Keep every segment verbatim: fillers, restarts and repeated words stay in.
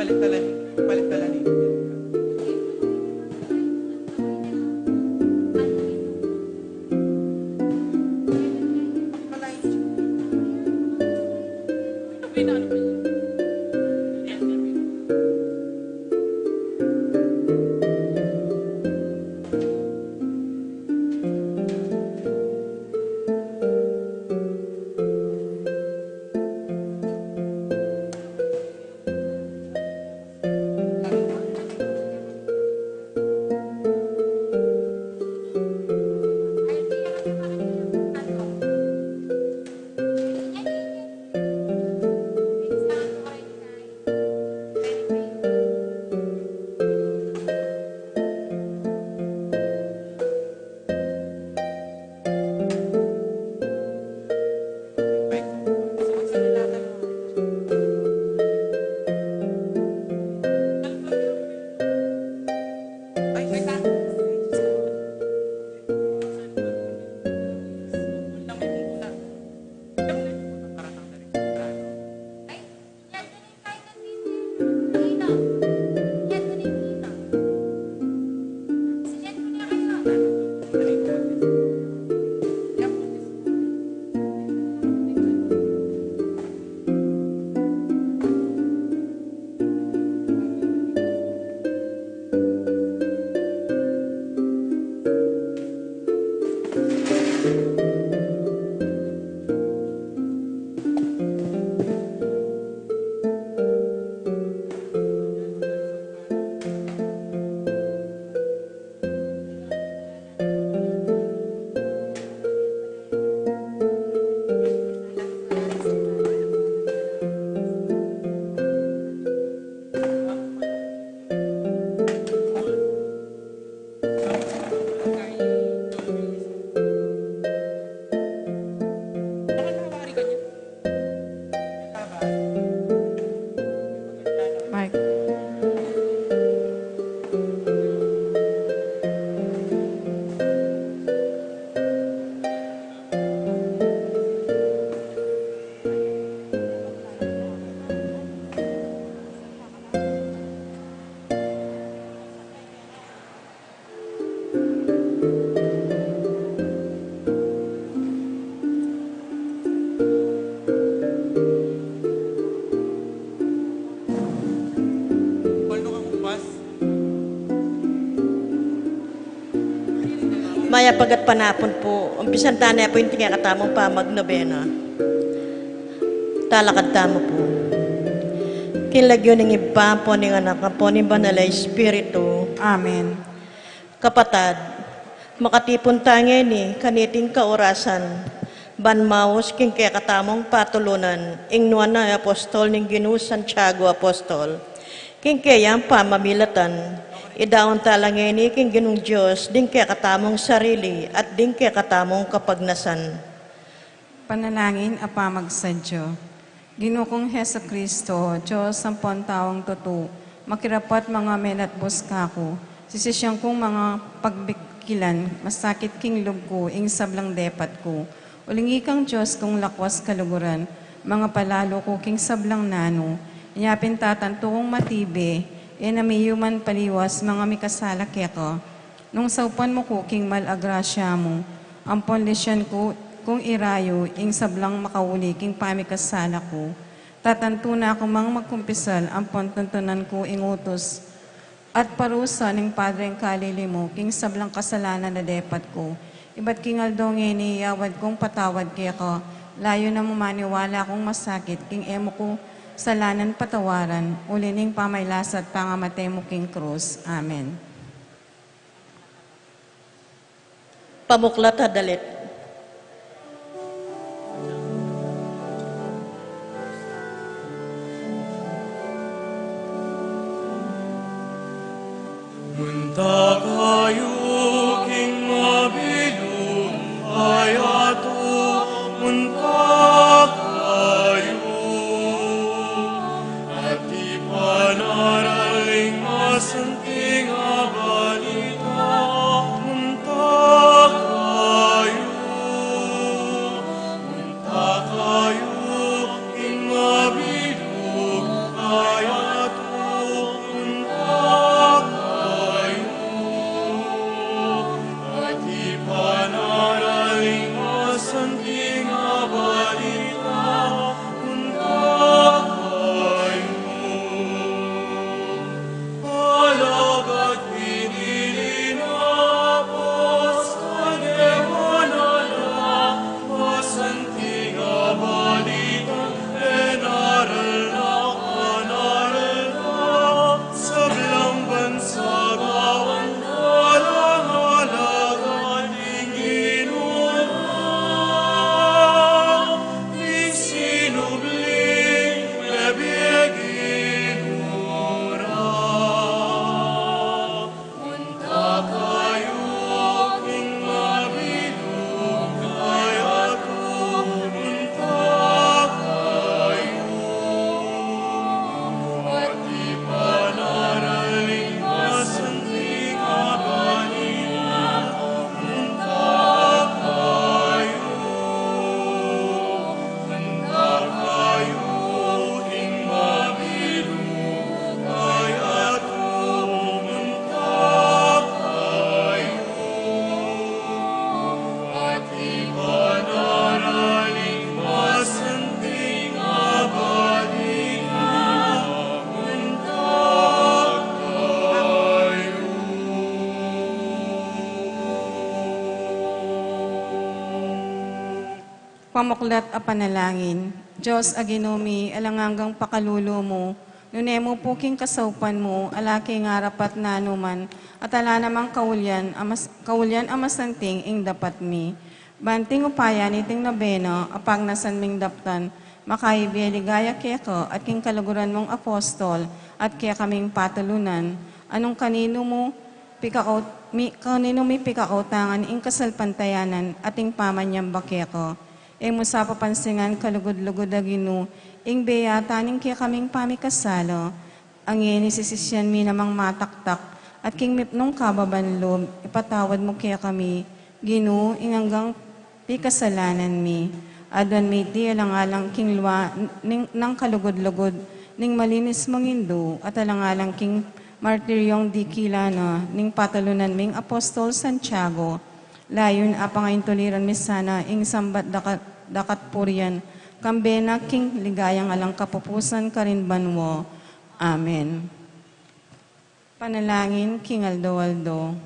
Palit na lang, palit na lang ni. Mike. Mayap a gatpanapun pu, umpisan tane pu ing kekatamung pamagnobena. Talakad tamu pu. King lagyu ning Ibpa, ampo ning Anak, ampo ning Banal a Espiritu. Amen. Kapatad, makatipun ta ngeni kaniting kaurasan, ban maus king kekatamung patulunan, ing nuan a apostol ning Ginu Santiago Apostol. King keyang pamamilatan, idaun tala ngeni king Ginung Dios ding kekatamung sarili at ding kekatamung kapagnasan. Panalangin a pamagsadya. Ginu kung Jesucristo, Dios ampon taung tutu, makirapat mangamelat bus kaku, sisisyan kung mangapagbikilan, masakit king lub ku ing sablang depat ku. Uling ikang Dios kung lakwas kaluguran, mangapalalu ku king sablang nanu, inya pin tatantu kung matibe, e na miyuman paliwas mangamikasala keka. Nung saupan mu ku king mal a grasya mu, ampon lisyan ku kung irayu ing sablang makauli king pamikasala ku, tatantu na ku mang magkumpisal ampon tuntunan ku ing utus at parusa ning Padreng Kalili mu king sablang kasalanan a depat ku. Ibat king aldo ngeni, yawad kung patawad keka, layu na mu maniwala kung masakit king e mu ku salanan patawaran, uli ning pamailas at pangamate mu king krus. Amen. Pamuklat a dalit. Munta kayu king mabilug a yatu, munta kayu. At ipangaral ing masanting a balita, munta kayu. Santing a balita, punta kayu. Alagad pinili na apostol, e manala, masanting a balita, e naral na, kanaral na, sablang bansa gawan, alang-alang ating inuna, ding sinubling mebie ginura. Punta kayu, king mabilug a yatu, punta kayu. At ipanaraling masanting a balita, punta kayu. Punta kayu, king mabilug a yatu, punta kayu. At ipanaraling masanting a balita, punta kayu. Pamuklat a panalangin. Dios a Ginu mi, alang anggang pakalulu mu, nune mu pu king kasaupan mu, ala king arapat nanu man, at ala namang kaulian a mas-, kaulian a masanting ing dapat mi. Ban king upaya niting nobena, a pagnasan ming daptan, makaibie ligaya keka, at king kaluguran mung apostol, at kekaming patulunan, a nung kaninu mu, pikaut-, mi, kaninu mi pikautangan ing kasalpantayanan, at ing pamanyamba keka. E mu sa papansingan kalugud-lugud a Ginu, ing beyatan ning kekaming pamikasala. Ngeni sisisian mi namang mataktak, at king mipnung kababan lub, ipatawad mu kekami, Ginu, ing anggang pikasalanan mi. Aduan mi iti alang-alang king lua ning, nang kalugud-lugud ning malinis mung Indu, at alang-alang king martiryong dikila na ning patulunan ming Apostol Santiago. Layun a pangaintuliran mi sana ing sambat dakat, dakat purian, kambe na king ligayang alang kapupusan karin banua. Amen. Panalangin king aldo-aldo.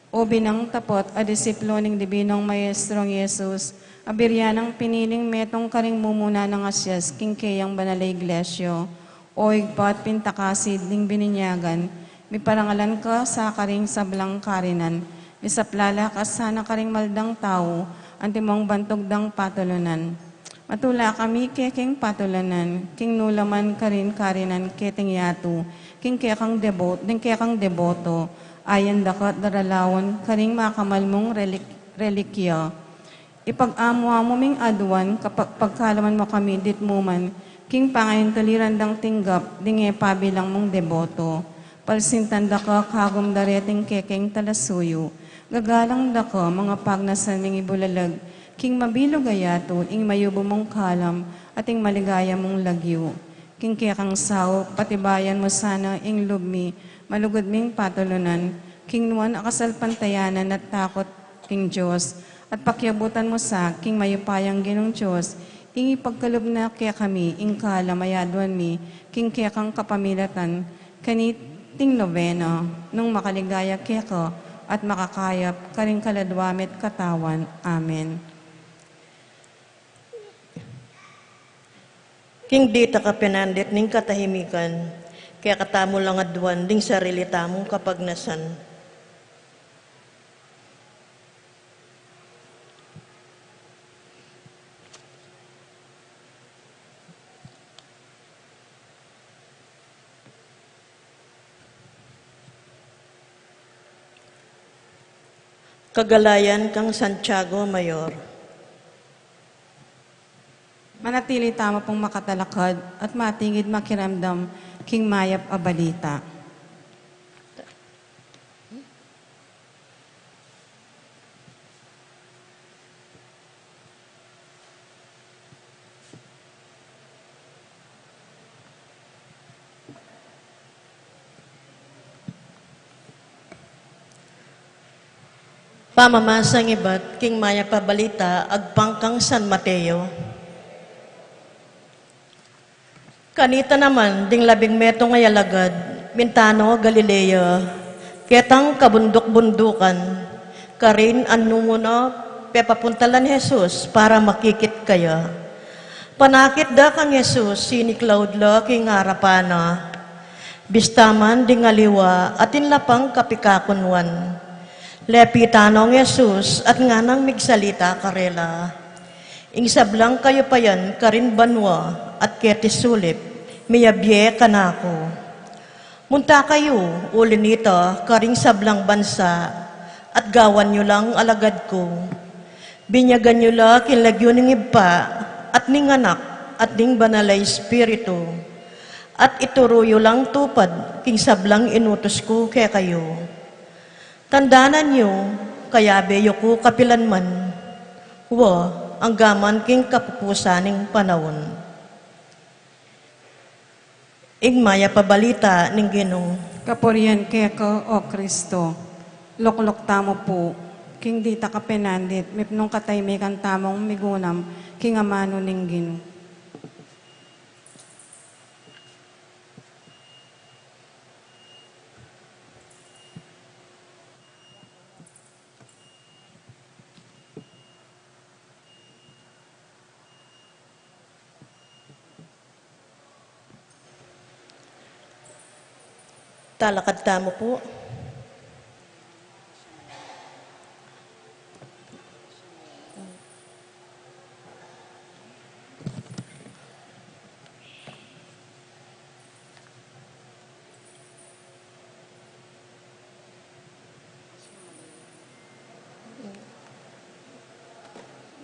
O binang tapat a disiplo ning Dibinong Maestrong Jesus, a biryan nang piniling metung karing mumuna nang asias king keyang banal a iglesia, o Ibpa at pintakasid ning bininyagan, miparangalan ka sa karing sablang karinan, misaplala ka sana karing maldang tau, antimong bantug dang patulunan. Matula kami kekeng patulunan, king nulaman karin karinan keting yatu, king kekang debo-, ding kekang deboto, ayan dakat daralawan karing makamal mung relik-, relikya. Ipag-amu-amu ming aduan, kapag-, pagkalaman mu kami ditmu man, king pangaintuliran dang tinggap, ding e pabilang mung deboto. Palsintan da ka kagum dareting kekeng talasuyu. Gagalang da ka, mangapagnasan ming ibulalag, king mabilug a yatu, ing mayubu mung kalam, at ing maligaya mung lagyu. King kekang saup, patibayan mu sana ing lub mi, malugud ming patulunan, king nuan a kasalpantayanan at takut king Dios, at pakiabutan mu sa king mayupayang Ginung Dios, ing ipagkalub na kekami ing kalam a aduan mi, king kekang kapamilatan, kaniting nobena, nung makaligaya keka, at makakayap, karing kaladua mit katawan. Amen. King dita ka penandit ning katahimikan, kekatamu lang aduan ding sarili tamung kapagnasan. Kagalayan kang Santiago Mayor. Manatili tamu pung makatalakad at matingid makiramdam king mayap a balita. Pamamasang ibat king Mayap a Balita agpang kang San Mateo. Kanita naman ding labing metung a alagad, minta no Galilea, ketang kabunduk-bundukan, karin anu mu no pepapunta lan Jesus para makikit kaya. Panakit da kang Jesus, siniklaud la king arapan na. Bista man ding aliwa, atin la pang kapikakunwan. Lepitan nong Jesus at nganang migsalita karela, "Ing sablang kayupayan karin banua at keti sulip, miyabie kanaku. Munta kayu uli nita karing sablang bansa at gawan yu lang alagad ku. Binyagan yu la king lagyu ning Ibpa at ning Anak at ning Banal a Espiritu, at ituru yu lang tupad king sablang inutus ku kekayu. Tandanan yu, kayabe yu ku kapilan man, wa, angga man king kapupusan ning panaun." Ing Mayap a Balita ning Ginu. Kapurian keka, O Kristo. Lukluk tamu pu king dita kapenandit, mipnung kataymikan tamung migunam king amanu ning Ginu. Talakad tamu pu.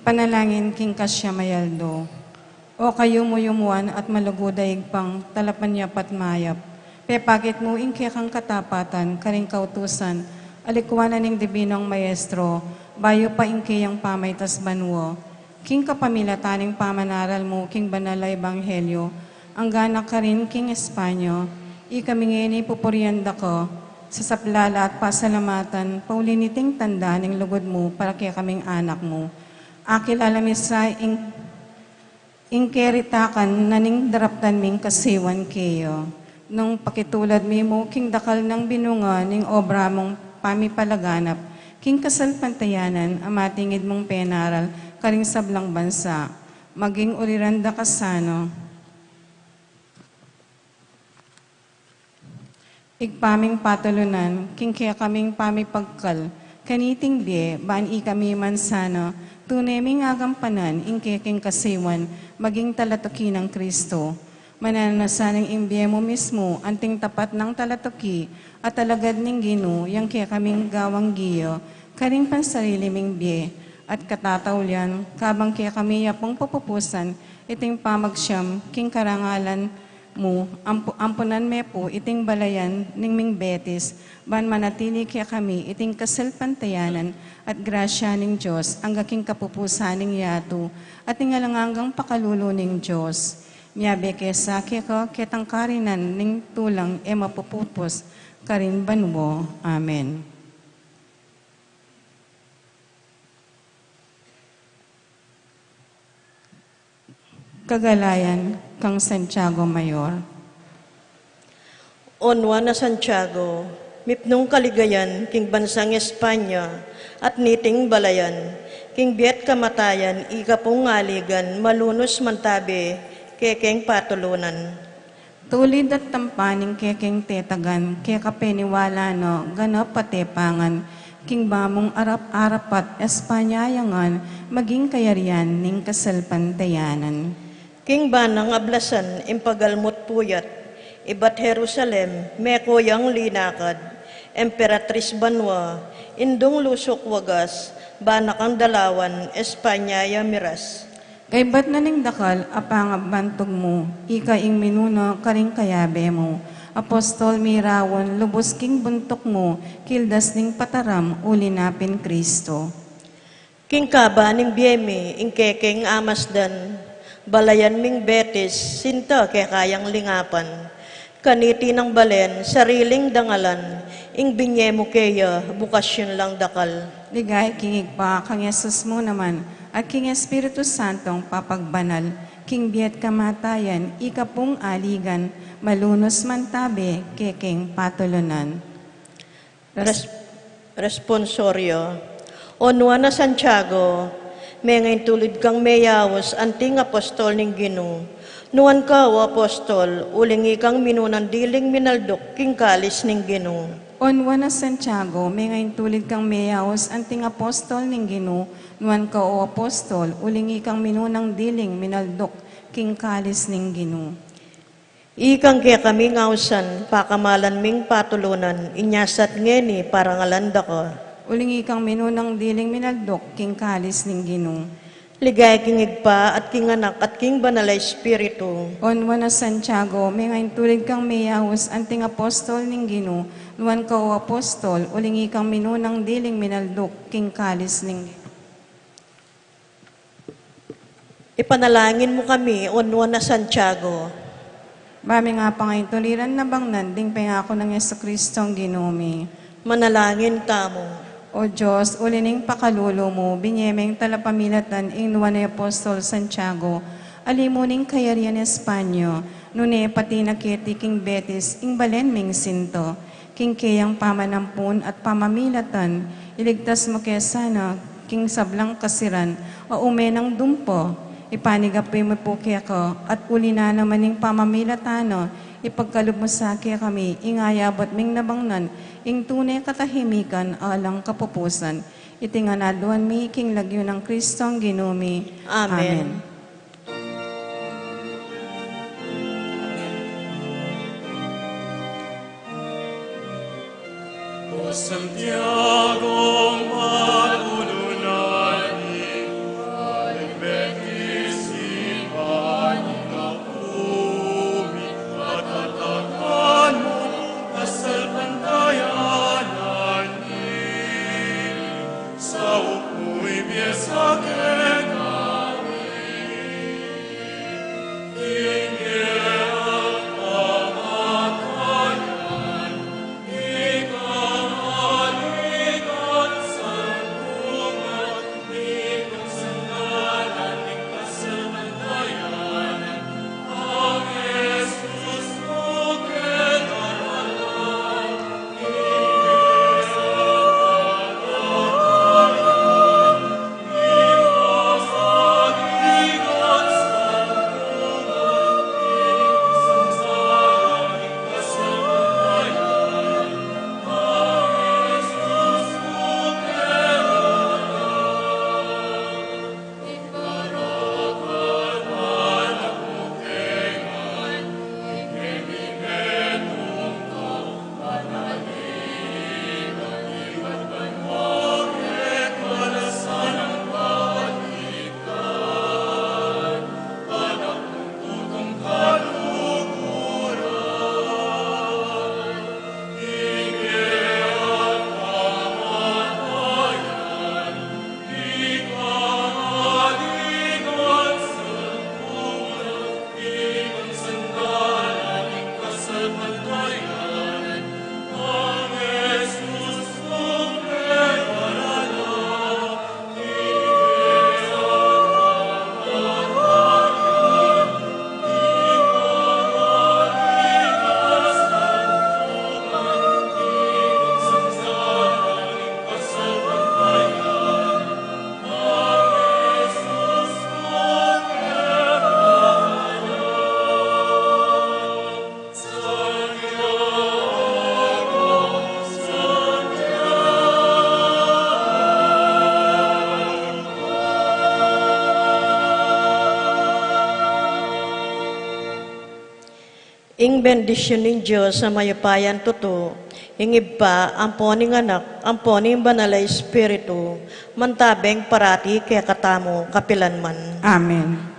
Panalangin king kasiam a aldo. O kayumu-yumuan at malugud a Ibpang talapanyap at mayap, pepakit mu ing kekang katapatan karing kautusan a likuan na ning Dibinong Maestro, bayu pa ing keyang pamaitas banua. King kapamilatan ning pamanaral mu king banal a ebanghelyo, angga na karin king Espanya, ikami ngeni pupurian da ka, sasaplala at pasalamatan, pauli niting tanda ning lugud mu para kekaming anak mu. Akilala mi sa ing, ing keritakan na ning daraptan ming kasiwan keya. Nung pakitulad mi mu king dakal nang binunga ning obra mung pamipalaganap king kasalpantayanan a matingid mung penaral karing sablang bansa, maging uliran da ka sana. Ibpa ming patulunan, king kekaming pamipagkal kaniting bie, ban ikami man sana tune ming agampanan ing keking kasiwan, maging talatuki nang Kristo. Mananu na sanang ing bie mu mismu anting tapat nang talatuki at alagad ning Ginu, yang kekaming gawang giya karing pansarili ming bie at katataulian, kabang kekami ya pung pupupusan iting pamagsiam king karangalan mu, ampu-, ampunan me pu iting balayan ning ming Betis, ban manatili kekami iting kasalpantayanan at grasya ning Dios angga king kapupusan ning yatu, at ing alang anggang pakalulu ning Dios. Miyabe ke sa keka ketang karinan ning tulang e mapupupus karin banua. Amen. Kagalayan kang Santiago Mayor. O Nuan a Santiago, mipnung kaligayan king bansang Espanya at niting balayan, king bie't kamatayan ika pung aligan, malunus mantabe kekeng patulunan. Tulid at tampa ning kekeng tetagan, keka peniwala na ganap a tepangan, king bamung arap-arapat Espanya ya ngan maging kayarian ning kasalpantayanan. King banang ablasan ing pagalmu't puyat, ibat Jerusalem meko yang linakad, Emperatris banua, indung lusuk wagas, bana kang dalawan Espanya ya miras. Kaybat na ning dakal a pangabantug mu, ika ing minuna karing kayabe mu, apostol miraun lubus king buntuk mu, kildas ning pataram uli na pin Kristo. King kaba ning bie mi ing kekeng amasdan, balayan ming Betis sinta keka yang lingapan. Kaniti nang balen sariling dangalan, Ing binye mu keya, bukasyun lang dakal. Ligaya king Ibpa, kang Jesus mu naman, at king Espiritu Santong papagbanal, king bie at kamatayan, ika pung aligan, malunus mantabe, kekeng patulunan. Res-, Responsorio. O Nuan a Santiago, mengaintulid kang meyaus anting apostol ning Ginu. Nuan ka, o apostol, uling ikang minunang diling minalduk king kalis ning Ginu. O Nuan a Santiago, mengaintulid kang meyaus anting apostol ning Ginu. Nuan ka, o apostol, uling ikang minunang diling minalduk king kalis ning Ginu. Ikang kekami ngausan, pakamalan ming patulunan, inya sat ngeni parangalan da ka. Uling ikang minunang diling minalduk king kalis ning Ginu. Ligaya king Ibpa, at king Anak, at king Banal a Espiritu. O Nuan a Santiago, mengaintulid kang meyaus anting apostol ning Ginu. Nuan ka, o apostol, uling ikang minunang diling minalduk king kalis ning Ginu. Ipanalangin mu kami, o Nuan a Santiago. Ba ming apangaintuliran nabangnan ding pengaku nang Jesucristong Ginu mi. Manalangin tamu. O Dios, uli ning pakalulu mu, binye meng talapamilatan ing Nuan a Apostol Santiago, ali mu ning kayarian Espanya, nune pati na keti king Betis, ing balen ming sinto. King keyang pamanampun at pamamilatan, iligtas mu ke sana king sablang kasiran a ume nang dumpa. Ipanyawad mi pu keka, at uli na naman ning pamamilatan na, ipagkalub mu sa kekami ing ayabat ming nabangnan, ing tune katahimikan a alang kapupusan. Iti ngan aduan mi king lagyu nang Kristong Ginu mi. Amen. Amen. O Santiago, matulungan mi, aling Betis, ipanyi na kami, patatakan mu, kasalpantayanan mi, saup mu ibie sa kekami. Ing bendisyun ning Dios a mayupayang tutu, ing Ibpa, ampo ning Anak, ampo ning Banal a Espiritu, mantabeng parati kekatamu kapilan man. Amen.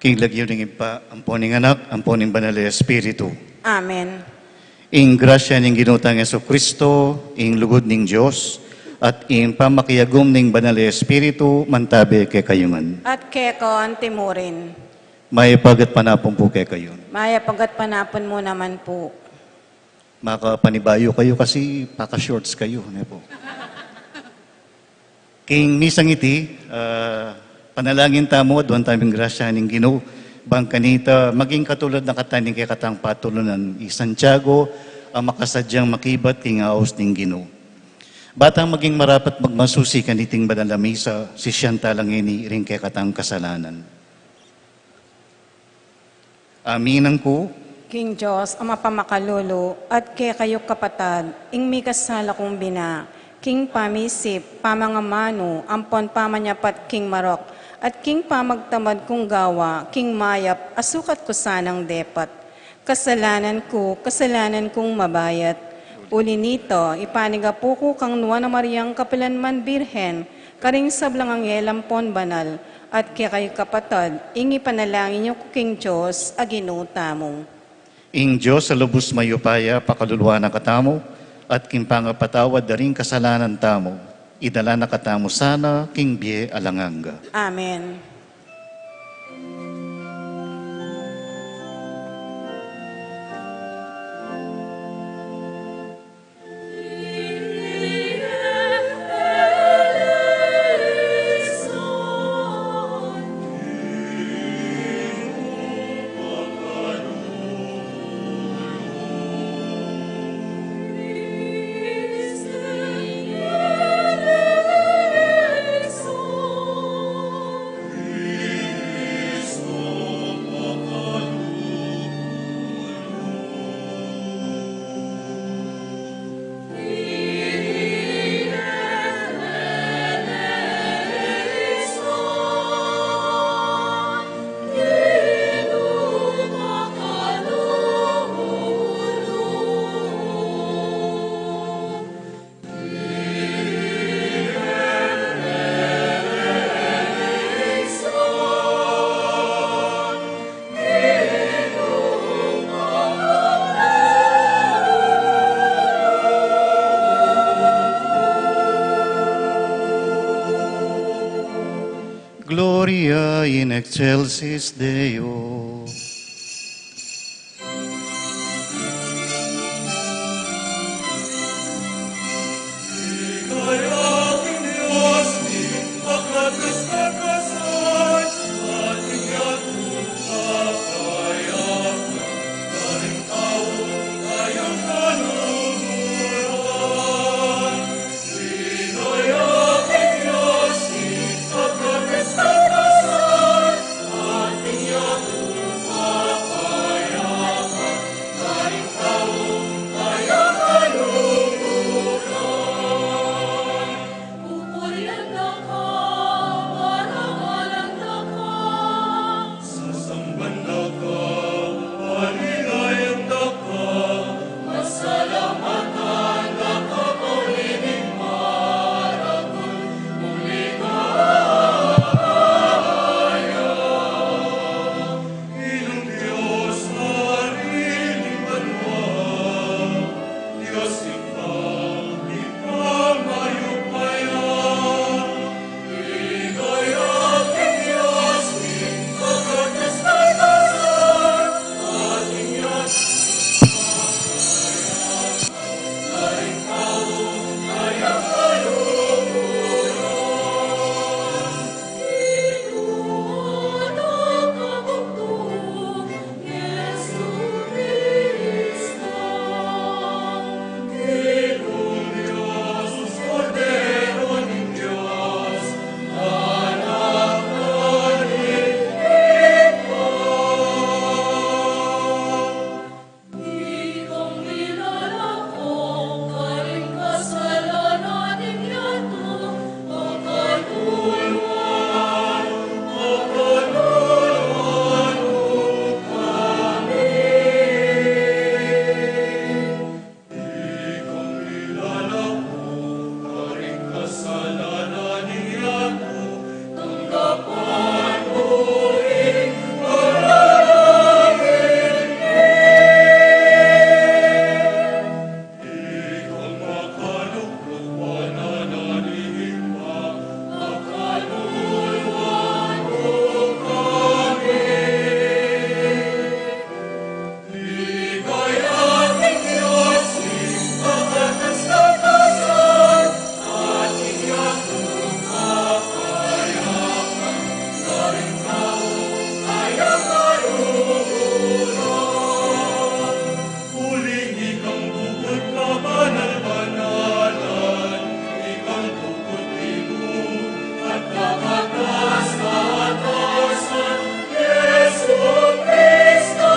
King lagyu ning Ibpa, ampo ning Anak, ampo ning Banal a Espiritu. Amen. Ing grasya ning Ginu tang Jesucristo, ing lugud ning Dios, at ing pamakiagum ning Banal a Espiritu, mantabe kekayu ngan. At keka antimurin. Mayap a gatpanapun pu kekayu. Mayap a gatpanapun mu naman pu. Makapanibayu kayu kasi paka-shorts kayu, ne pu. King misang iti, ah, panalangin tamu, aduan tamu ing grasya ning Ginu, bang kanita maging katulad na kata ning kekatang patulunan i Santiago, a makasadyang makibat king aus ning Ginu. Ba tang maging marapat magmasusi kaniting banal a misa, sisian tala ngeni ring kekatang kasalanan. Aminan ku king Dios a mapamakalulu, at kekayu kapatad, ing mikasala kung bina, king pamisip, pamangamanu, ampon pamanyapat king marok, at king pamagtamad kung gawa king mayap a sukat ku sanang depat. Kasalanan ku, kasalanan kung mabayat. Uli nita, ipanigapu ku kang Nuan a Mariang kapilanman Birhen, karing sablang anghel ampon banal, at kekayu kapatad, ing ipanalangin yu ku king Dios a Ginu tamu. Ing Dios a lubus mayupaya pakaluluan na katamu, at king pangapatawad da ring kasalanan tamu, idala na katamu sana king bie alang angga. Amen. Gloria in excelsis Deo. Uling ikang bukut kabanal-banalan, ikang bukut tibu at kakatas-katasan, Jesu Kristo.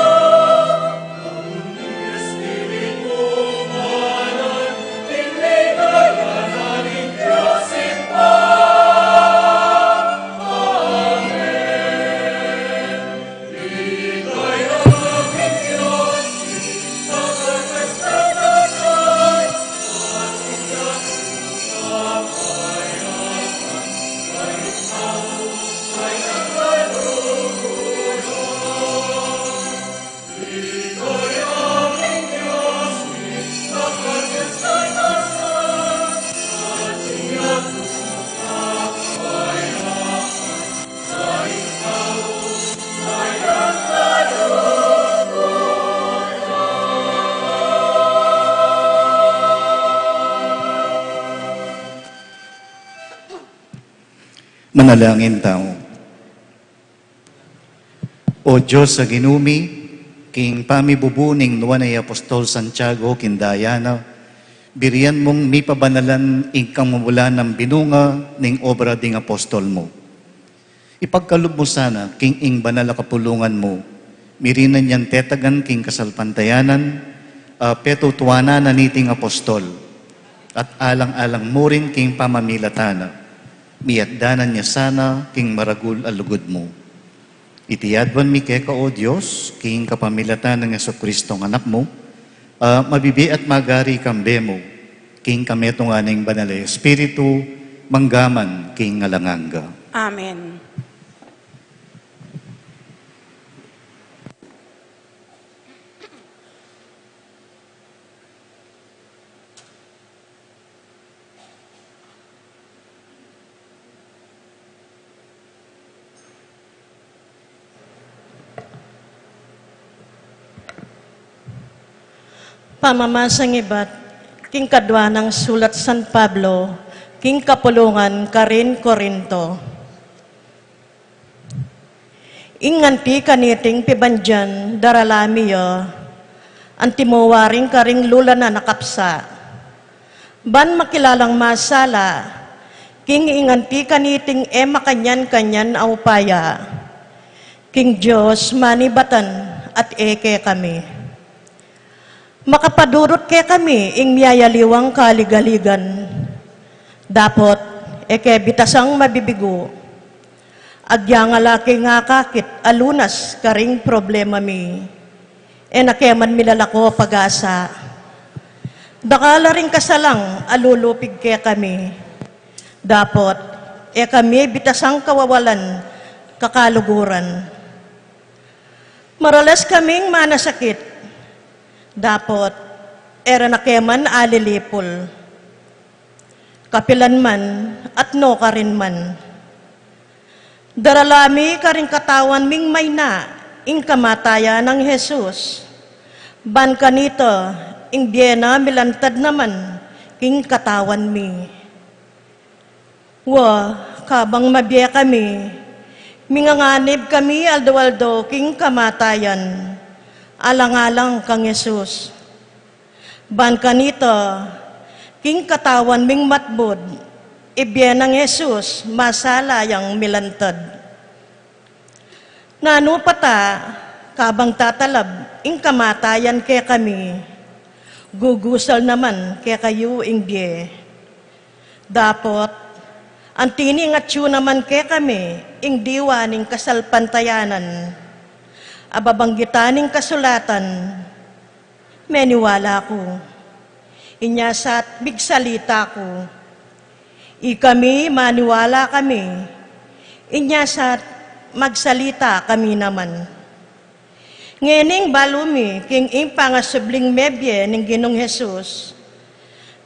Manalangin tamu. O Dios a Ginu mi, king pamibubu ning nuan a i Apostol Santiago king daya na, birian mung mipabanalan ing kamumulan a binunga ning obra ding apostol mu. Ipagkalub mu sana king ing banal a kapulungan mu, mirinan yang tetagan king kasalpantayanan a petutuanan na niting apostol, at alang-alang mu rin king pamamilatan na, miatdanan ya sana king maragul a lugud mu. Iti adwan mi keka, O Dios, king kapamilatan nang Jesucristo a Anak mu, a mabibie at magari kambe mu, king kametungan ning Banal a Espiritu, mangga man king alang angga. Amen. Pamamasang ibat king kadua nang sulat San Pablo king kapulungan karin Corinto. Ing anti kaniting pibandian darala mi ya, anti mu waring karing lulanan a kapsa. Ban makilalang masala, king ing anti kaniting e makanyan-kanyan a upaya, king Dios manibatan at e kekami. Makapadurut kekami ing miyayaliwang kaligaligan. Dapot, e ke bitasang mabibigu. Agya ngala king akakit a lunas karing problema mi. E na ke man milalako pag-asa. Dakal a ring kasalang a lulupig kekami. Dapot, e kami bitasang kawawalan kakaluguran. Maralas kaming manasakit. Dapot, e ra na ke man alilipul. Kapilan man at nukarin man. Darala mi karing katawan ming mayna ing kamatayan nang Jesus. Ban kanita, ing bie na milantad naman king katawan mi. Wa, kabang mabie kami, minganganib kami aldo-aldo king kamatayan, alang-alang kang Jesus. Ban kanita, king katawan ming matbud, ibie nang Jesus, masala yang milantad. Nanu pa ta, kabang tatalab ing kamatayan kekami, gugusal naman kekayu ing bie. Dapot, anti ning atyu naman kekami ing diwa ning kasalpantayanan a babanggitan ning kasulatan, meniwala ku. Inya sat migsalita ku. Ikami maniwala kami. Inya sat magsalita kami naman. Ngening balu mi king ing pangasubling mebie ning Ginung Jesus.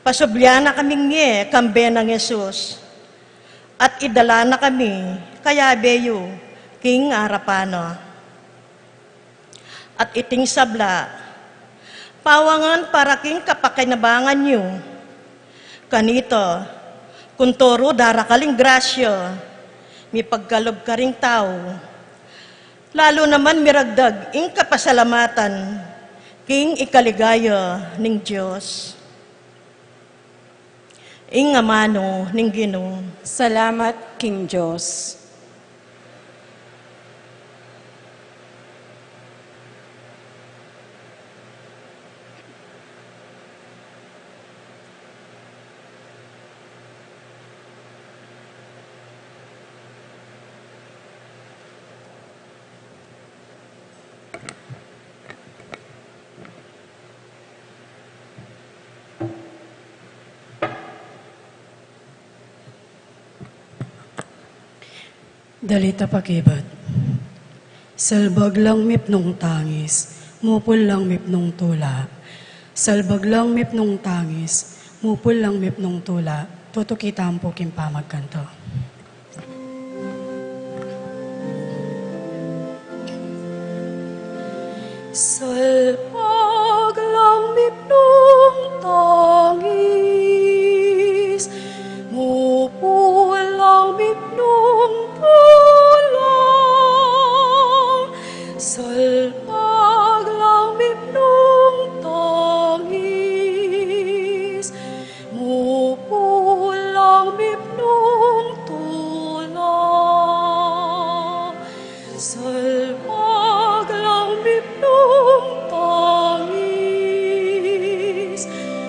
Pasublian na kaming mie kambe nang Jesus. At idala na kami kayabe yu king arapan na. At iting sabla, pawangan para king kapakinabangan yu. Kanita, kung turu darakal ing grasya, mipagkalub karing tau. Lalu naman miragdag ing kapasalamatan king ikaligaya ning Dios. Ing amanu ning Ginu. Salamat king Dios. Dalit a pakibat. Salbag lang mipnung tangis, mupul lang mipnung tula. Salbag lang mipnung tangis, mupul lang mipnung tula. Tutuki tamu pu king pamagkanta. Salpag lang mipnung tangis, mupul lang mipnung tula. Salpag lang mipnung tangis, mupul lang mipnung tula. Salpag lang mipnung tangis,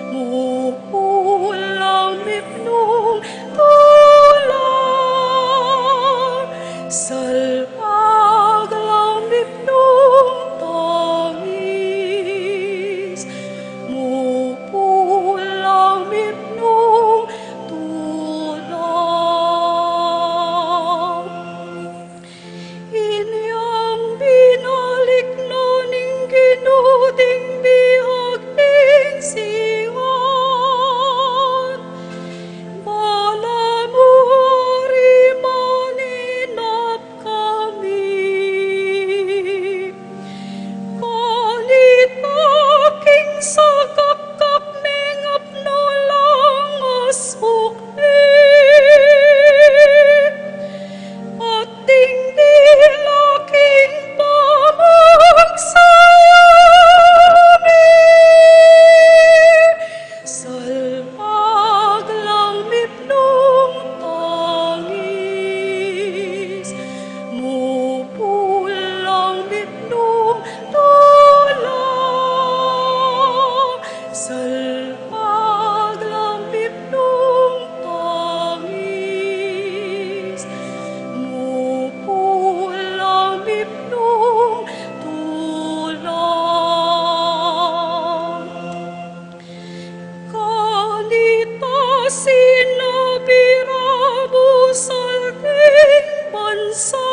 mupul lang mipnung tula. Salpag lang mipnung tangis, mupul lang mipnung tula. Inyang binalik na ning Ginu ding biag ning Sion, balamu ri maninap kami. Kanita king sakakak mengap na lang a sukli, at ding dila king pamagsaya mi. Salpag lang mipnung tangis, mupul lang mipnung tula. Salpag lang mipnung tangis, mupul lang mipnung tula. Kanita sinabi ra, busal king bansa,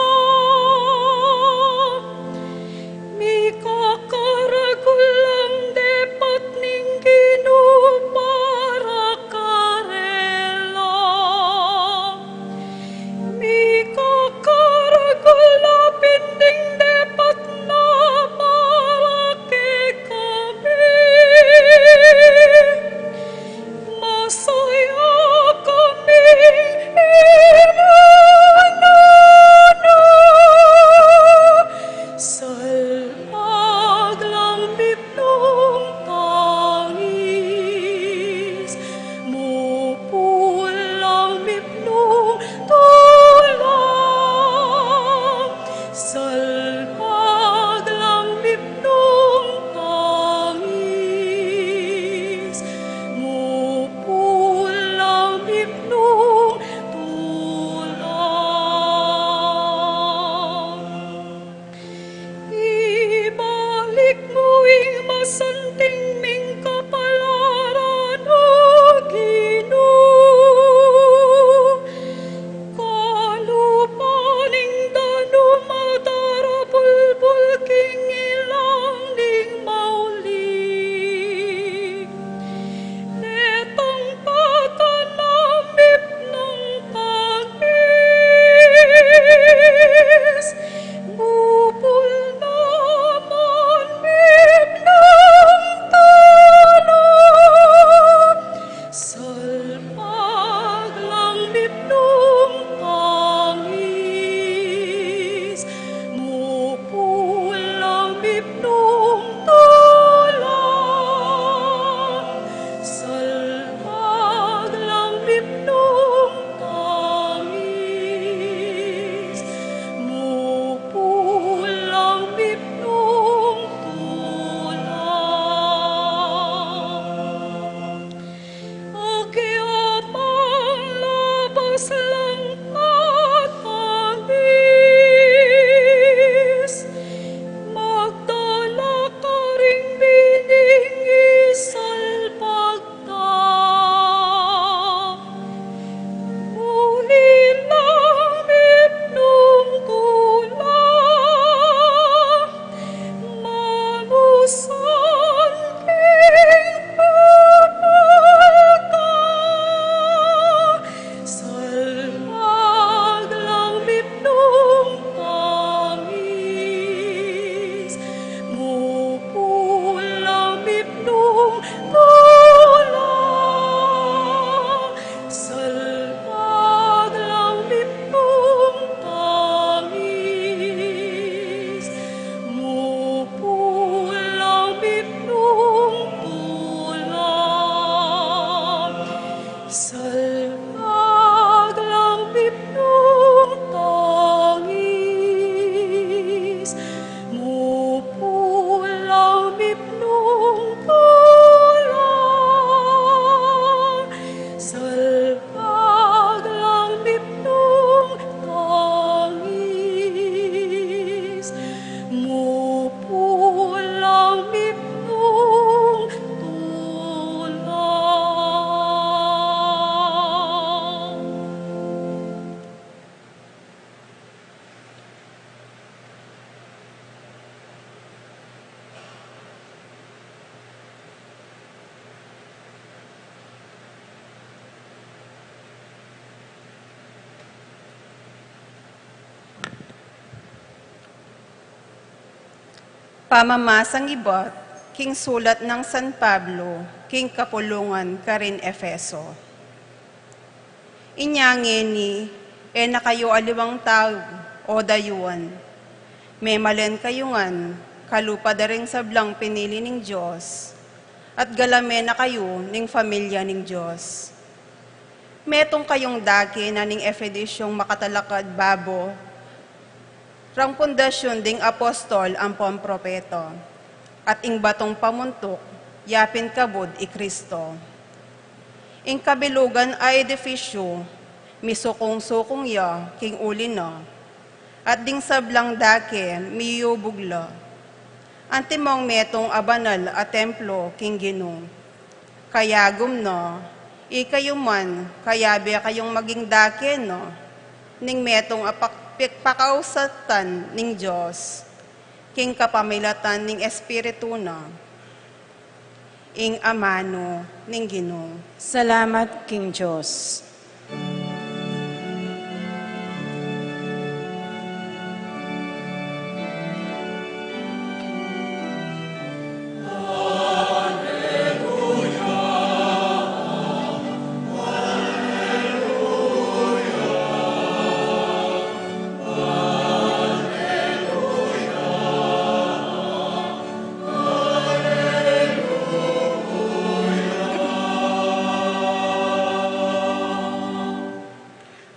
mikakaragul lang depat ning Ginu para karela. Mikakaragul la pin ding depat na para kekami. Masaya kami, imanana. Salpag lang mipnung tangis, mupul lang mipnung tula. Salpag lang mipnung tangis, mupul lang mipnung tula. Ibalik mu ing masanting ming kapalaran, O Ginu. Kalupa ning danum a darabulbul king ilang ning mauli. Detang patan a mipnung tangis, mupul naman mipnung tula. mipnung tulang, salpag lang mipnung tangis, mupul lang mipnung tulang. Aki apang labas lang tatangis, magdala karing bining isalpag ta. Uli lang mipnung tulang, mamusan king pamata, salpag lang mipnung tangis, mupul lang mipnung tulang, salpag lang mipnung tangis, mupul lang mipnung tulang, salpag lang mipnung tangis, mupul lang mipnung tulang, salpag lang mipnung tangis, mupul lang mipnung tulang. Pamamasang ibat king sulat nang San Pablo king kapulungan karin Efeso. Inya ngeni, e na kayu aliwang tau o dayuan. Memalen kayu ngan kalupa da ring sablang pinili ning Dios, at galame na kayu ning familia ning Dios. Metung kayung dake na ning Efesyong makatalakad babo rang pundasyun ding apostol ampong propeta, at ing batung pamuntuk, ya pin kabud i Kristo. Ing kabilugan a edifisyu, misukung-sukung ya king uli na, at ding sablang dake miyubug la. Antimong metung a banal a templo king Ginu. Kayagum no, ikayu man, kayabe kayung maging dake no, ning metung a pak-, pikpakausatan ning Dios, king kapamilatan ning Espiritu na, ing amanu ning Ginu. Salamat king Dios.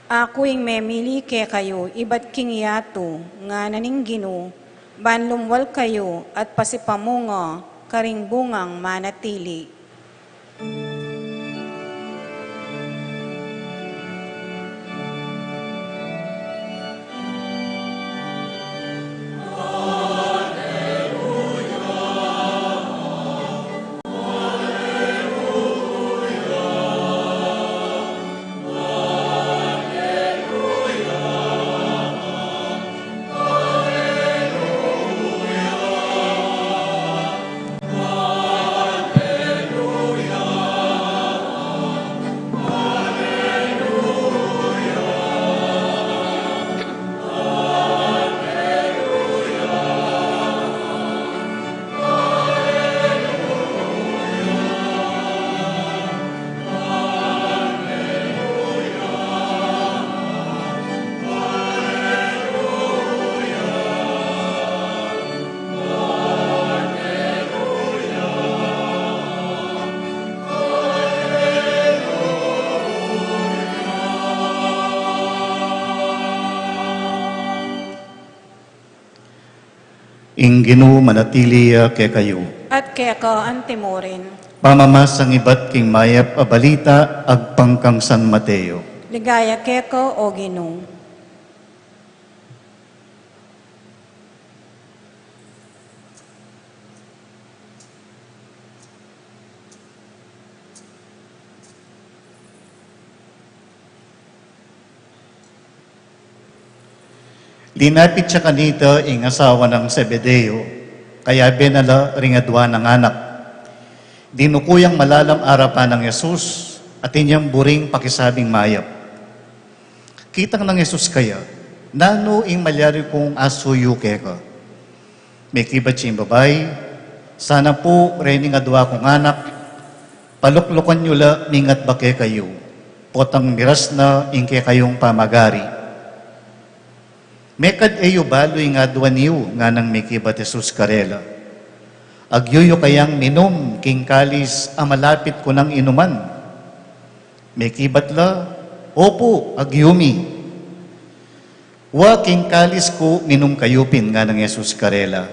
Aku ing memili kekayu ibat king yatu, ngana ning Ginu, ban lumwal kayu at pasipamunga karing bungang manatili. Ing Ginu manatili ya kekayu. At keka antimurin. Pamamasang ibat king mayap a balita agpang kang San Mateo. Ligaya keka, O Ginu. Linapit ya kanita ing asawa nang Zebedeo, kayabe na la ring adua nang anak. Dinuku yang malalam arapan nang Jesus, atin yang buring pakisabing mayap. Kitang nang Jesus kaya, nanu ing malyari kung asuyu keka? Mekibat ya ing babai, sana pu rening adua kung anak, paluklukan yu la mingatba kekayu, potang miras na ing kekayung pamagari. Mekad e yu balu ing adwan yu, nganang mekibat Jesus karela. Agyu yu kayang minum king kalis a malapit ku nang inuman? Mekibat la, opu, agyu mi. Wa king kalis ku minum kayu pin, nganang Jesus karela.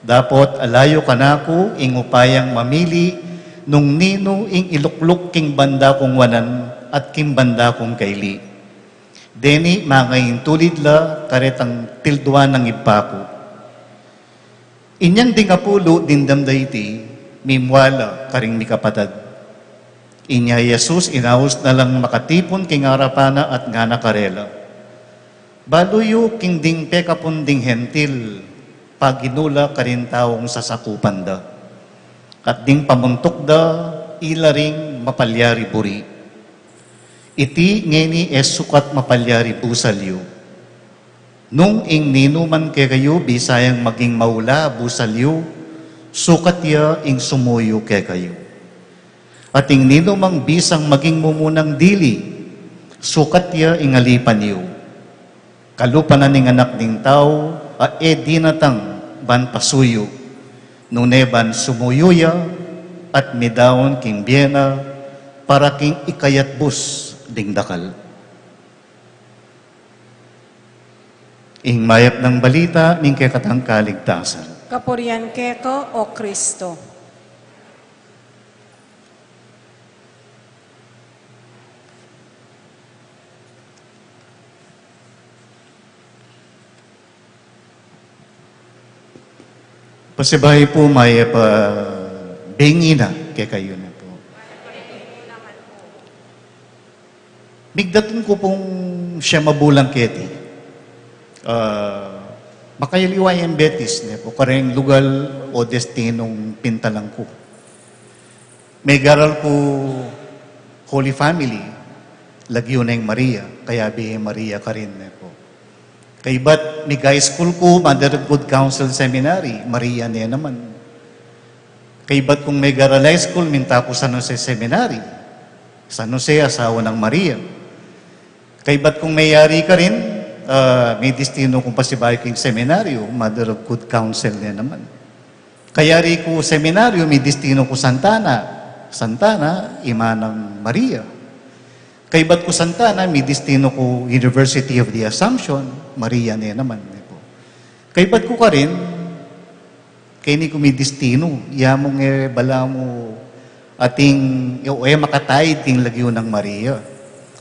Dapot ala yu kanaku ing upayang mamili nung ninu ing ilukluk king banda kung wanan at king banda kung kaili. Deni mangaintulid la karetang tilduan nang Ibpa ku. Inyang ding apulu dimdam da iti, mimwala karing mikapatad. Inya Jesus inaus na lang makatipun king arapan na at ngana karela, balu yu king ding pekapun ding Hentil, paginu la karing taung sasakupan da. At ding pamuntuk da, ila ring mapalyari buri. Iti ngeni e sukat mapalyari busal yu. Nung ing ninuman kekayu bisa yang maging maula busal yu, sukat ya ing sumuyu kekayu. At ing ninumang bisang maging mumunang dili, sukat ya ing alipan yu. Kalupa na ning Anak ning Tau a e dinatang ban pasuyu, nune ban sumuyu ya at midaun king bie na para king ikayatbus ding dakal. Ing mayap nang balita ning kekatang kaligtasan. Kapurian keka, O Kristo. Pasibayu pu, mayap a bengi na kekayu ne pu. Migdatung ku pung siyam a bulan keti, ah, makayaliwa yang Betis ne pu, kareng lugal o destinung pintalan ku. Megaral ku Holy Family, lagyu neng Maria, kayabe Maria karin ne pu. Kaybat mig-high school ku, Mother of Good Counsel Seminary, Maria ne naman. Kaybat kung megaral high school, minta ku San Jose Seminary, San Jose, asawa nang Maria. Kaybat kung meyari karin, ah, midistinu kung pasibayu king seminaryu, Mother of Good Counsel ne naman. Kayari ku seminaryu, midistinu ku Santa Ana, Santa Ana, ima nang Maria. Kaybat ku Santa Ana, midistinu ku University of the Assumption, Maria ne naman, ne pu. Kaybat ku karin, keni ku midistinu, ya mung e balamu ating, o e makataid king lagyu nang Maria.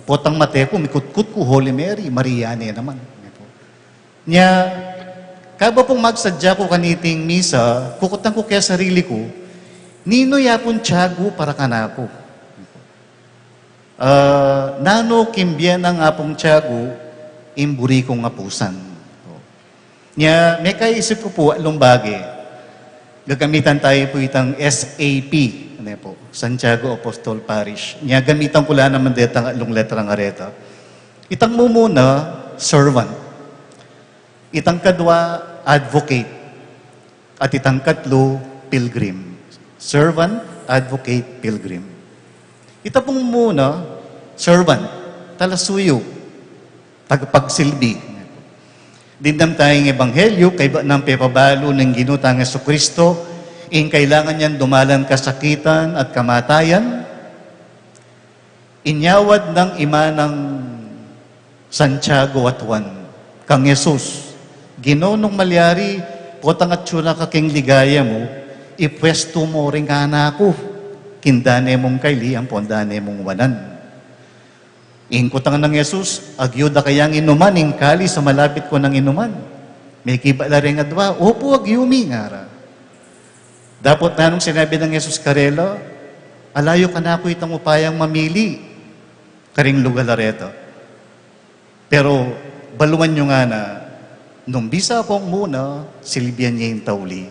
Potang mate ku, mikutkut ku Holy Mary, Maria ne naman, ne pu. Nya, kaba pung magsadya ku kaniting misa, kukutan ku kesarili ku, ninu ya pung tiyagu para kanaku? Ah, nanu king bie nang Apung Tiyagu ing buri kung apusan? Nya, mekaisip ku pu, atlung bage. Gagamitan tayu pu itang S A P, ne pu, Santiago Apostol Parish. Nya, gamitan ku la naman detang atlung letrang areta. Itang mumuna, servant. Itang kadwa, advocate. At itang katlu, pilgrim. Servant, advocate, pilgrim. Ita pung mumuna, servant, talasuyu, tagapagsilbi. Dimdam taya ing ebanghelyu, kaybat nang pepabalu ning Ginu tang Jesucristo, ing kailangan yang dumalan kasakitan at kamatayan, inyawad nang ima nang Santiago at Juan kang Jesus, Ginu, nung malyari, Potang atyu na ka king ligaya mu, ipwestu mu ring anak ku king dane mung kaili ampong dane mung wanan. Ing kutang nang Jesus, "Agyu da kayang inuman ing kalis a malapit ko nang inuman?" Mekibat la reng adwa, "Opu, agyu mi," ngara. Dapot nanung sinabi nang Jesus karela, "Ala yu kanaku itang upayang mamili karing lugal a reta. Pero baluan yu ngana, nung bisa kong muna, silbian ye ing tauli.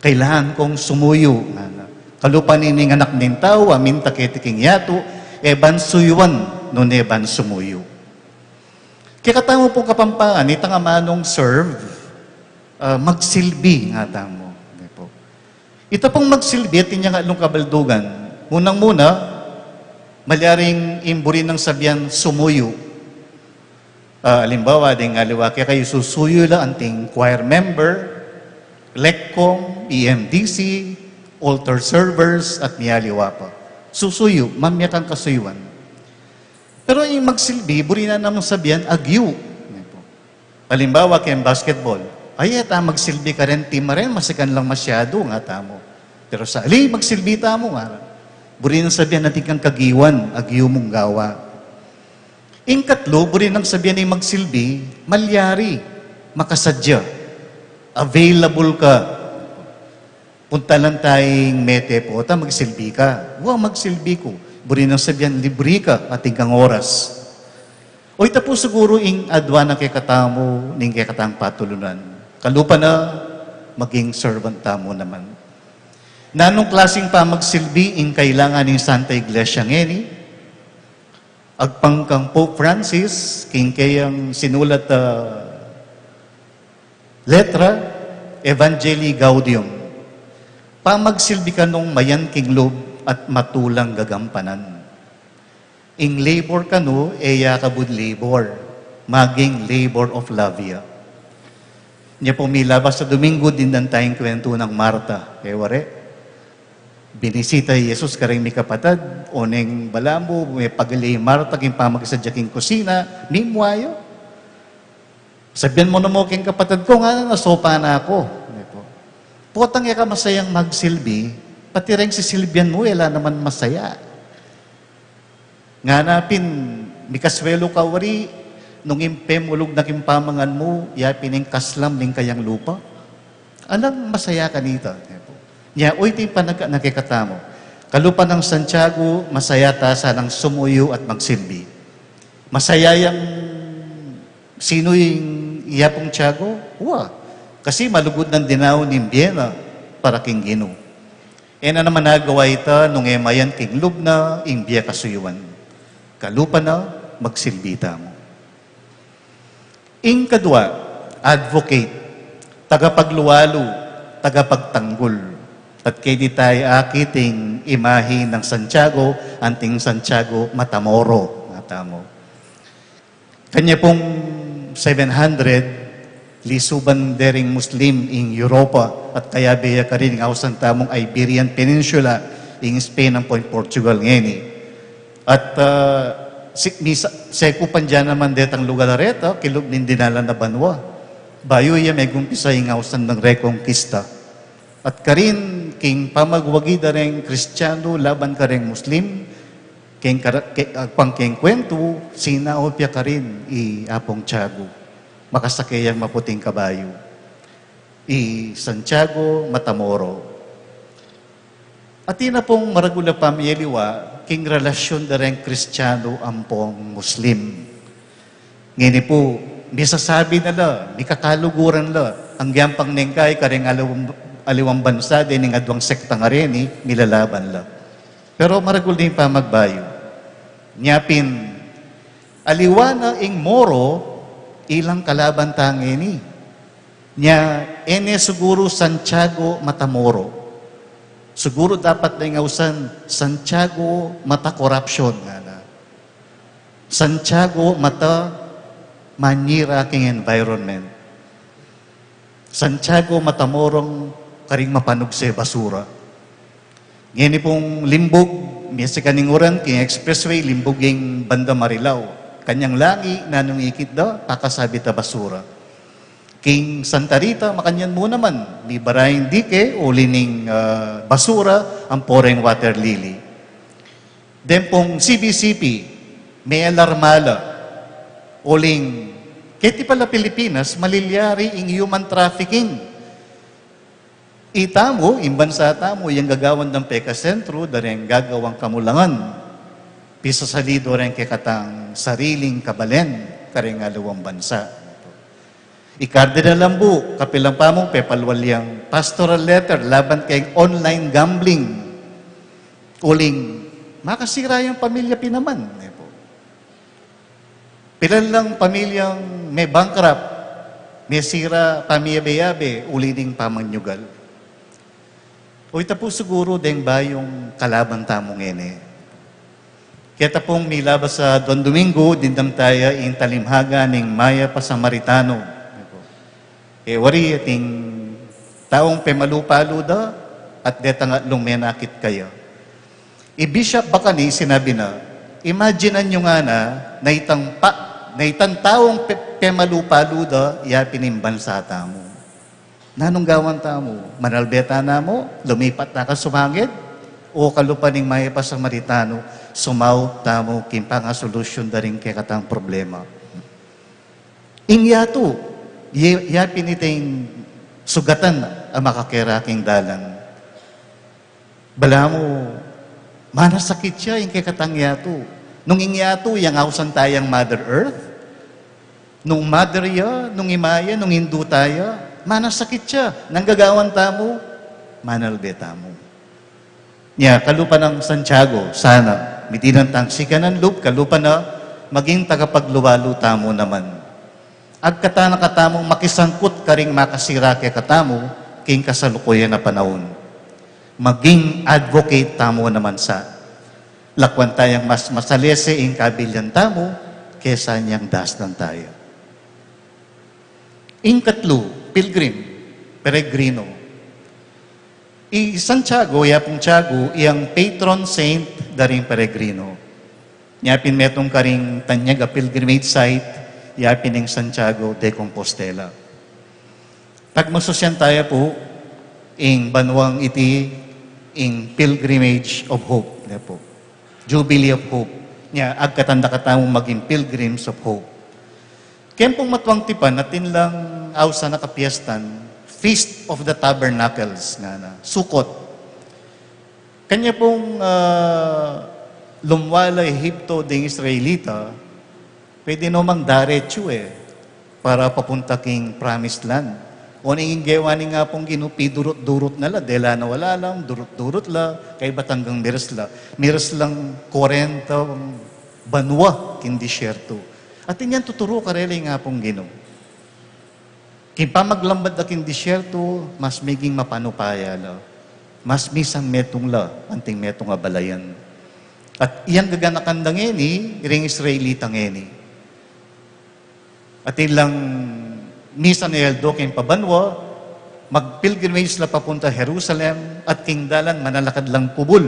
Kailangan kong sumuyu," ngana. "Kalupa na ining Anak ning Tau, aminta keti king yatu, e ban suyuan nune ban sumuyu." Kekatamu pung Kapampangan, itang amanung serve, ah, magsilbi ngatamu. Di po. Ita pung magsilbi, atin yang atlung kabaldugan. Munang-muna, malyaring ing buri nang sabian sumuyu. Ah, alimbawa, deng aliwa kekayu, susuyu la anting choir member, lekong, E M D C, altar servers, at mialiwa pa. Susuyu, mamye kang kasuyuan. Pero ing magsilbi, buri na namung sabian, agyu. Alimbawa, keng basketball, "Ay, e ta magsilbi karen team a ren, masikan lang masyadu," ngatamu. Pero sa ali, "Magsilbi tamu," ngara. Buri nang sabian, atin kang kagiwan, agyu mung gawa. Ing katlu, buri nang sabian ing magsilbi, malyari, makasadya, available ka. Puntalan tayang mete, pota, "Magsilbi ka?" "Wa, magsilbi ku." Buri nang sabian, libri ka, atin kang oras. O ita pu siguru ing adwa na kekatamu ning kekatang patulunan. Kalupa na, maging servant tamu naman. Nanung klasing pamagsilbi ing kailangan ning Santa Iglesia ngeni? Agpang kang Pope Francis, king keyang sinulat a letra, Evangelii Gaudium, pamagsilbi kanung mayan king lub at matulang gagampanan. Ing labor kanu, e ya kabud labor, maging labor of love ya. Nya pu milabas a Domingo, dindan tayang kwentu nang Marta, e wari? Binisita i Jesus kareng mikapatad, oneng balamu, mepagli i Marta king pamagsadya king kusina, mimwayu. Sabian mu na mu king kapatad ku, ngana, nasopan na ku. Di po. Potang e ka masayang magsilbi, pati reng sisilbian mu, e la naman masaya. Ngana pin, mikaswelu ka wari, nung ing pemulug na king pamangan mu, ya pin ing kaslam ning kayang lupa. Alang masaya kanita. Di po. Nya, o iti ing panaga na kekatamu. Kalupa nang Santiago, masaya ta sanang sumuyu at magsilbi. Masaya yang sinu ing yapung tiyago? Wa. Kasi malugud nang dinaun ing bie na para king Ginu. E na naman agawa ita nung e mayan king lub na ing bie kasuyuan. Kalupa na, magsilbi tamu. Ing kadwa, advocate, tagapagluwalu, tagapagtanggul. At keni tamu akit ing imahe nang Santiago, anting Santiago Matamoro, ngatamu. Kanya pung seven hundred, lisuban de ring Muslim ing Europa, at kayabe ya karin ing ausan tamung Iberian Peninsula, ing Spain ampong Portugal ngeni. At, ah, si, misa, sekupan da naman detang lugal a reta, kilub ning dinalan a banua. Bayu ya megumpisa ing ausan dang Rekonkista. At karin, king pamagwagi da reng Kristianu laban kareng Muslim, king kara-, ke-, agpang keng kwentu, sinaup ya karin i Apung Tiago. Makasake yang maputing kabayu. I Santiago Matamoro. Atin na pung maragul a pamiyaliwa king relasyun da reng Kristianu ampong Muslim. Ngeni pu, misasabi na la, mikakaluguran la, agyang pang neng kai kareng aliwang, aliwang bansa dening adwang sekta ngeni, milalaban la. Pero maragul da ing pamagbayu. Nya pin, aliwa na ing Moro, ilang kalaban ta ngeni. Nya, e ne siguru Santiago Matamoro. Siguru dapat da ing ausan Santiago Mata Corruption, ngana. Santiago Mata Manyira king environment. Santiago Matamorong karing mapanugse basura. Ngeni pung limbug, misikan ing uran, king expressway, limbug ing banda Marilao. Kanyang langi, nanung ikit da, pakasabit a basura. King Santa Rita, makanyan mu naman, mibara ing dike, uli ning, ah, basura, ampo reng water lily. Deng pung C B C P, mealarma la, uling keti pala Pilipinas, malilyari ing human trafficking. Itamu, ing bansa tamu, yang gagawan dang pekasentru, da reng gagawang kamulangan, pisasalido reng kekatang sariling kabalen kareng aliwang bansa. I Cardinal Lambu, kapilan pa mu, pepalwal yang pastoral letter laban keng online gambling. Uling, makasira yang pamilya pin naman, e pu. Pilan lang pamilyang me-bankrupt, mesira pamiyabe-yabe, uli ning pamanyugal. O ita pu siguru deng bayung kalaban tamu ngeni. Keta pung milabas a Don Domingo, dimdam taya ing talimhaga ning mayap a Samaritano. E wari, ating taung pemalu-palu da, at detang atlung menakit kaya. I Bishop Bacani, sinabi na, imaginan yu ngana, na itang pa, na itang taung pe-, pemalu-palu da, yapin ing bansa tamu. Nanung gawan tamu? Manalbe ta na mu, lumipat ta ka sumangid, o kalupa ning mayap a Samaritano, sumaup tamu king pangasolusyun da ring kekatang problema. Ing yatu, ye-, yapin iting sugatan a makakera king dalan. Balamu, manasakit ya ing kekatang yatu. Nung ing yatu, yang ausan tayang Mother Earth, nung mother ya, nung ima ya, nung indu taya, manasakit ya. Nanu ing gagawan tamu? Manalbe tamu. Nya, kalupa nang Santiago, sana, mitinan tang sikanan lub, kalupa na, maging tagapagluwalu tamu naman. Agkatan na katamung makisangkut karing makasira kekatamu, king kasalukuyan a panaun. Maging advocate tamu naman sa. Lakwan tayang mas masalese ing kabilyan tamu, kesa nyang dasnan taya. Ing katlu, pilgrim, peregrino. I Santiago, ya pung Tiago, iyang patron saint da ring peregrino. Nya pin metung karing tanyag a pilgrimage site, ya pin ing Santiago de Compostela. Pagmasusyan taya pu, ing banuang iti, ing pilgrimage of hope, ne pu. Jubilee of hope. Nya, agkatan da katamu maging pilgrims of hope. Keng pung matuang tipan, atin lang ausan a kapiestan, Feast of the Tabernacles, ngana, Sukot. Kanya pung, ah, lumwala Ehipto ding Israelita, pwede no mang daretsu e, para papunta king promised land. O ning gewa ning Apung Ginu, pidurut-durut na la, dela na wala lang, durut-durut la, kaybat anggang miras la. Miras lang kwarentang banua king disyerto. Atin yang tuturu karela ing Apung Ginu. King pamaglambat da king disyerto, mas meging mapanupaya la. Mas misan metung la, anting metung a balayan. At iyang gaganakan da ngeni, ring Israelita ngeni. Atin lang misan a aldo king pabanua, mag-pilgrimage la papunta Jerusalem, at king dalan manalakad lang kubul.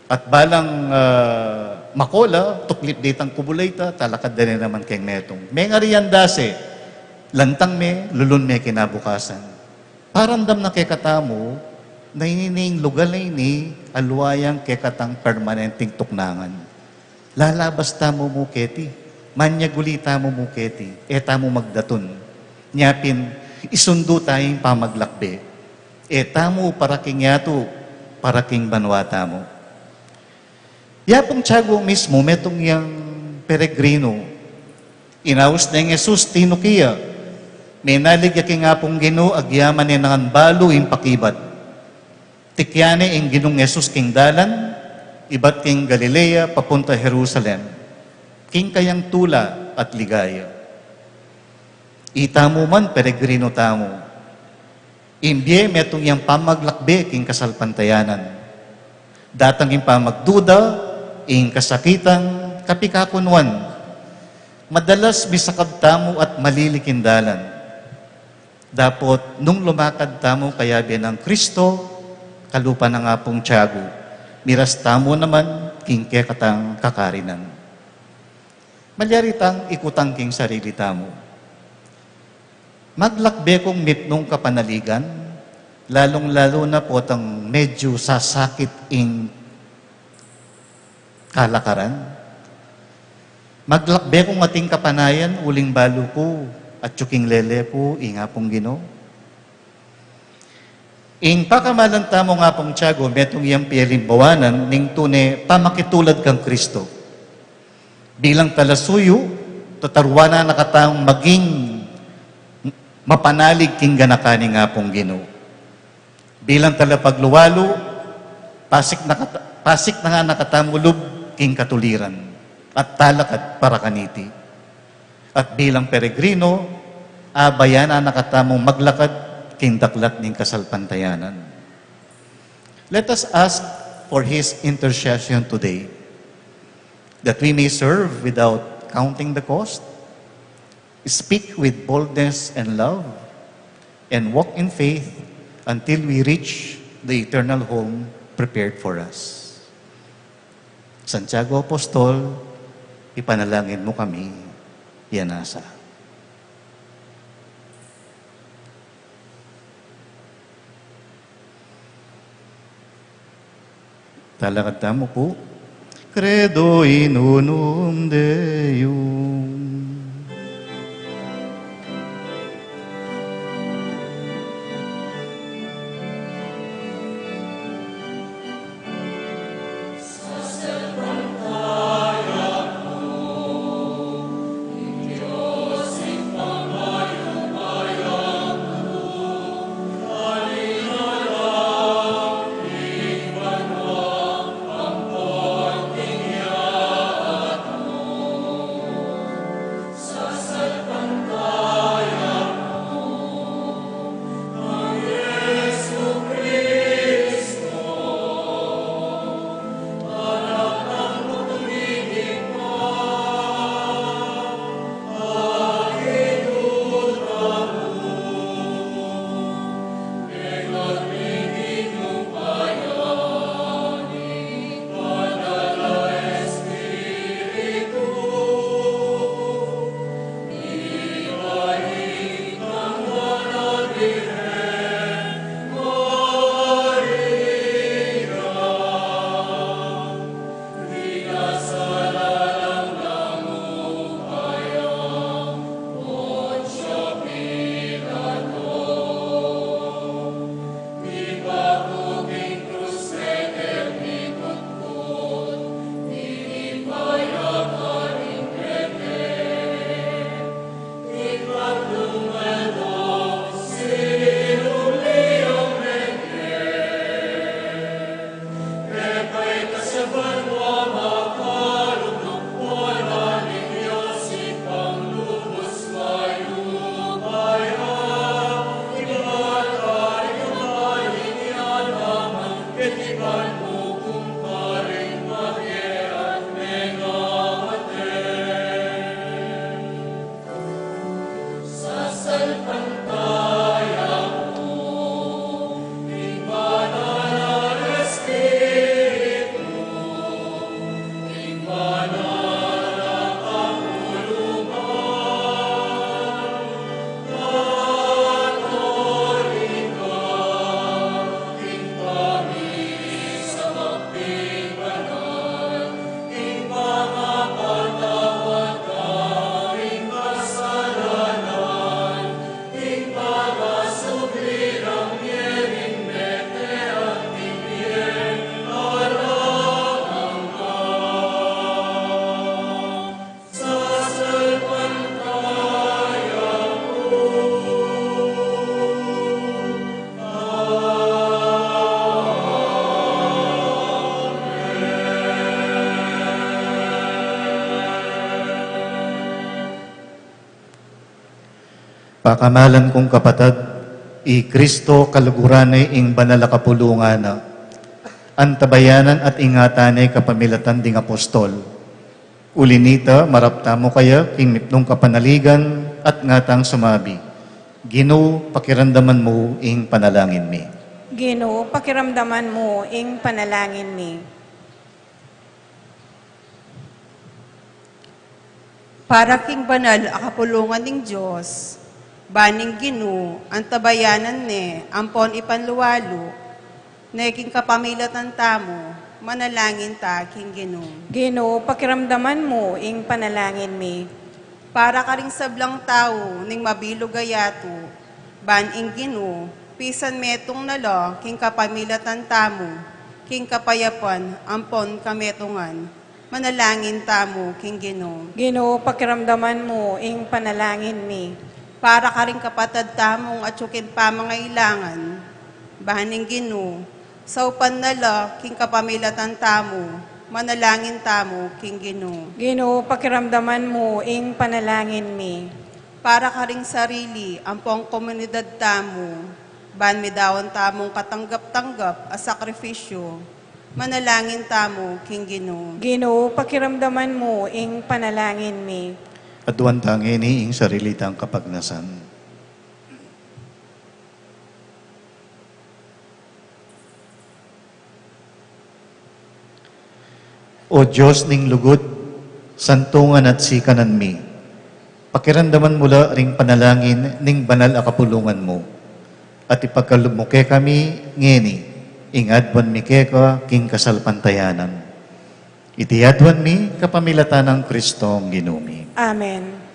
At balang, ah, makola, tuklip detang kubul a ita, talakad da ne naman keng metung. Mengari yang dase, lantang me, lulun me kinabukasan. Paramdam na kekatamu, na ini ning lugal a ini, aliwa yang kekatang permanenteng tuknangan. Lalabas tamu mu keti, manyaguli tamu mu keti, e tamu magdatun. Nya pin, isundu taya ing pamaglakbe. E tamu para king yatu, para king banua tamu. Ya pung Tiago mismu, metung yang peregrino. Inaus ne ing Jesus, tinuki ya. Menalig ya king Apung Ginu, agyaman ne ngan balu ing pakibat. Tikyan ne ing Ginung Jesus king dalan, ibat king Galilea, papunta Jerusalem. King kayang tula at ligaya. Itamu man, peregrino tamu. Ing bie metung yang pamaglakbe king kasalpantayanan. Datang ing pamagduda, ing kasakitan, kapikakunuan. Madalas misakab tamu at malili king dalan. Dapot nung lumakad tamu kayabe nang Kristo, kalupa nang Apung Tiago, miras tamu naman king kekatang kakarinan. Malyari tang ikutang king sarili tamu. Maglakbe kung mitmung kapanaligan, lalung-lalu na potang medyu sasakit ing kalakaran. Maglakbe kung ating kapanayan, uling balu ku, atyu king lele ku, ing Apung Ginu. Ing pakamalan tamu nga pung tiyago, metung yang pialimbawanan ning tune pamakitulad kang Kristo. Bilang talasuyu, tataruan na na katang maging mapanalig king ganakan ning Apung Ginu. Bilang talapagluwalu, pasik na kat-, pasik na nga na katamu lub king katuliran at talakad para kaniti. At bilang peregrino, abayan na na katamung maglakad king daklat ning kasalpantayanan. Let us ask for his intercession today, that we may serve without counting the cost, speak with boldness and love, and walk in faith until we reach the eternal home prepared for us. Santiago Apostol, ipanalangin mu kami. Yan nasa. Talakad tamu pu. Credo in unum Deum. Pakamalan kung kapatad, i Kristo kaluguran ne ing banal a kapulungan na, antabayanan at ingatan ne kapamilatan ding apostol. Uli nita, marap tamu kaya king mitmung kapanaligan at ngatang sumabi, Ginu, pakiramdaman mu ing panalangin mi. Ginu, pakiramdaman mu ing panalangin mi. Para king banal a kapulungan ning Dios, Ban ing Ginu, antabayanan ne, ampon ipanlualu ne king kapamilatan tamu, manalangin ta king Ginu. Ginu, pakiramdaman mu ing panalangin mi. Para karing sablang tau ning mabilug a yatu, ban ing Ginu, pisan metung na la king kapamilatan tamu, king kapayapan ampon kametungan, manalangin tamu king Ginu. Ginu, pakiramdaman mu ing panalangin mi. Para karing kapatad tamung atyu king pamangailangan, ban ing Ginu, saupan na la king kapamilatan tamu, manalangin tamu king Ginu. Ginu, pakiramdaman mu ing panalangin mi. Para karing sarili ampong komunidad tamu, ban midaun tamung katanggap-tanggap a sakrifisyu, manalangin tamu king Ginu. Ginu, pakiramdaman mu ing panalangin mi. Aduan ta ngeni ing sarili tang kapagnasan. O Dios ning lugud, santungan at sikanan mi, pakiramdaman mu la ring panalangin ning banal a kapulungan mu, at ipagkalub mu kekami ngeni ing aduan mi keka king kasalpantayanan. Iti aduan mi kapamilatan nang Kristong Ginu mi. Amen.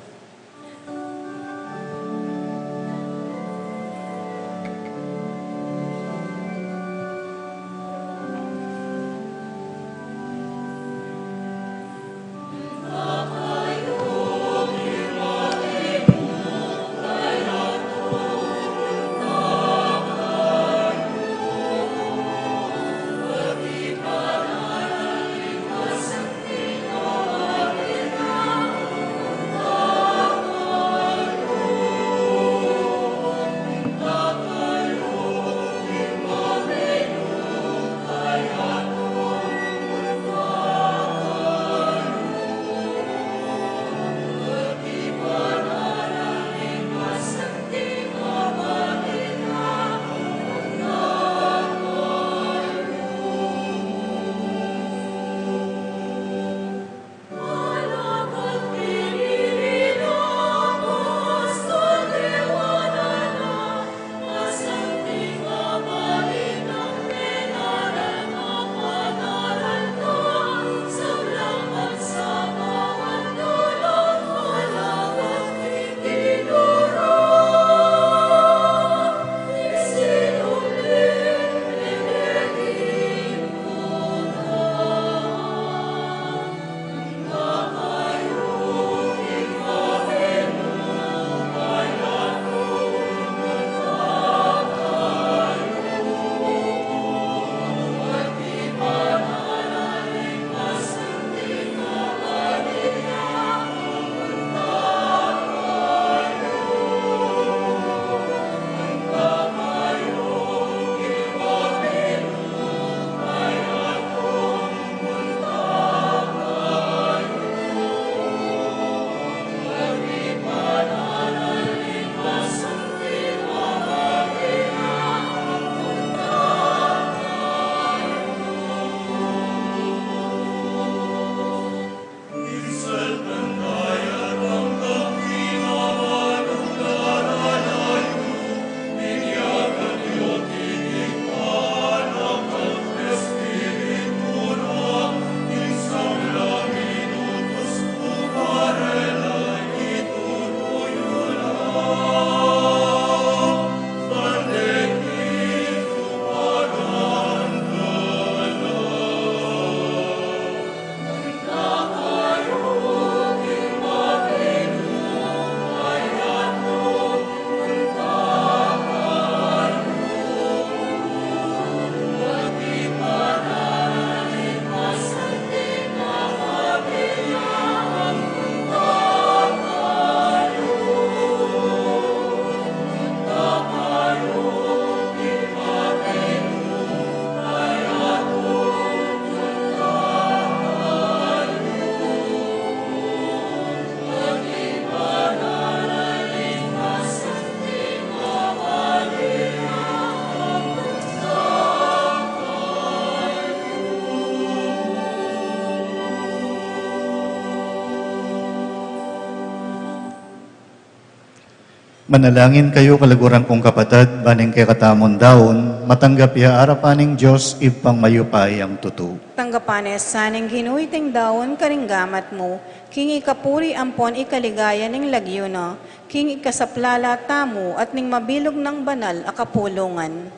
Manalangin kayu, kaluguran kung kapatad, ban ing kekatamung daun matanggap ya arapan ning Dios Ibpang mayupayang tutu. Tanggapan na sa ning Ginu iting daun karing gamat mu, king ikapuri ampon ikaligaya ning lagyu na, king ikasaplala tamu at ning mabilug nang banal a kapulungan.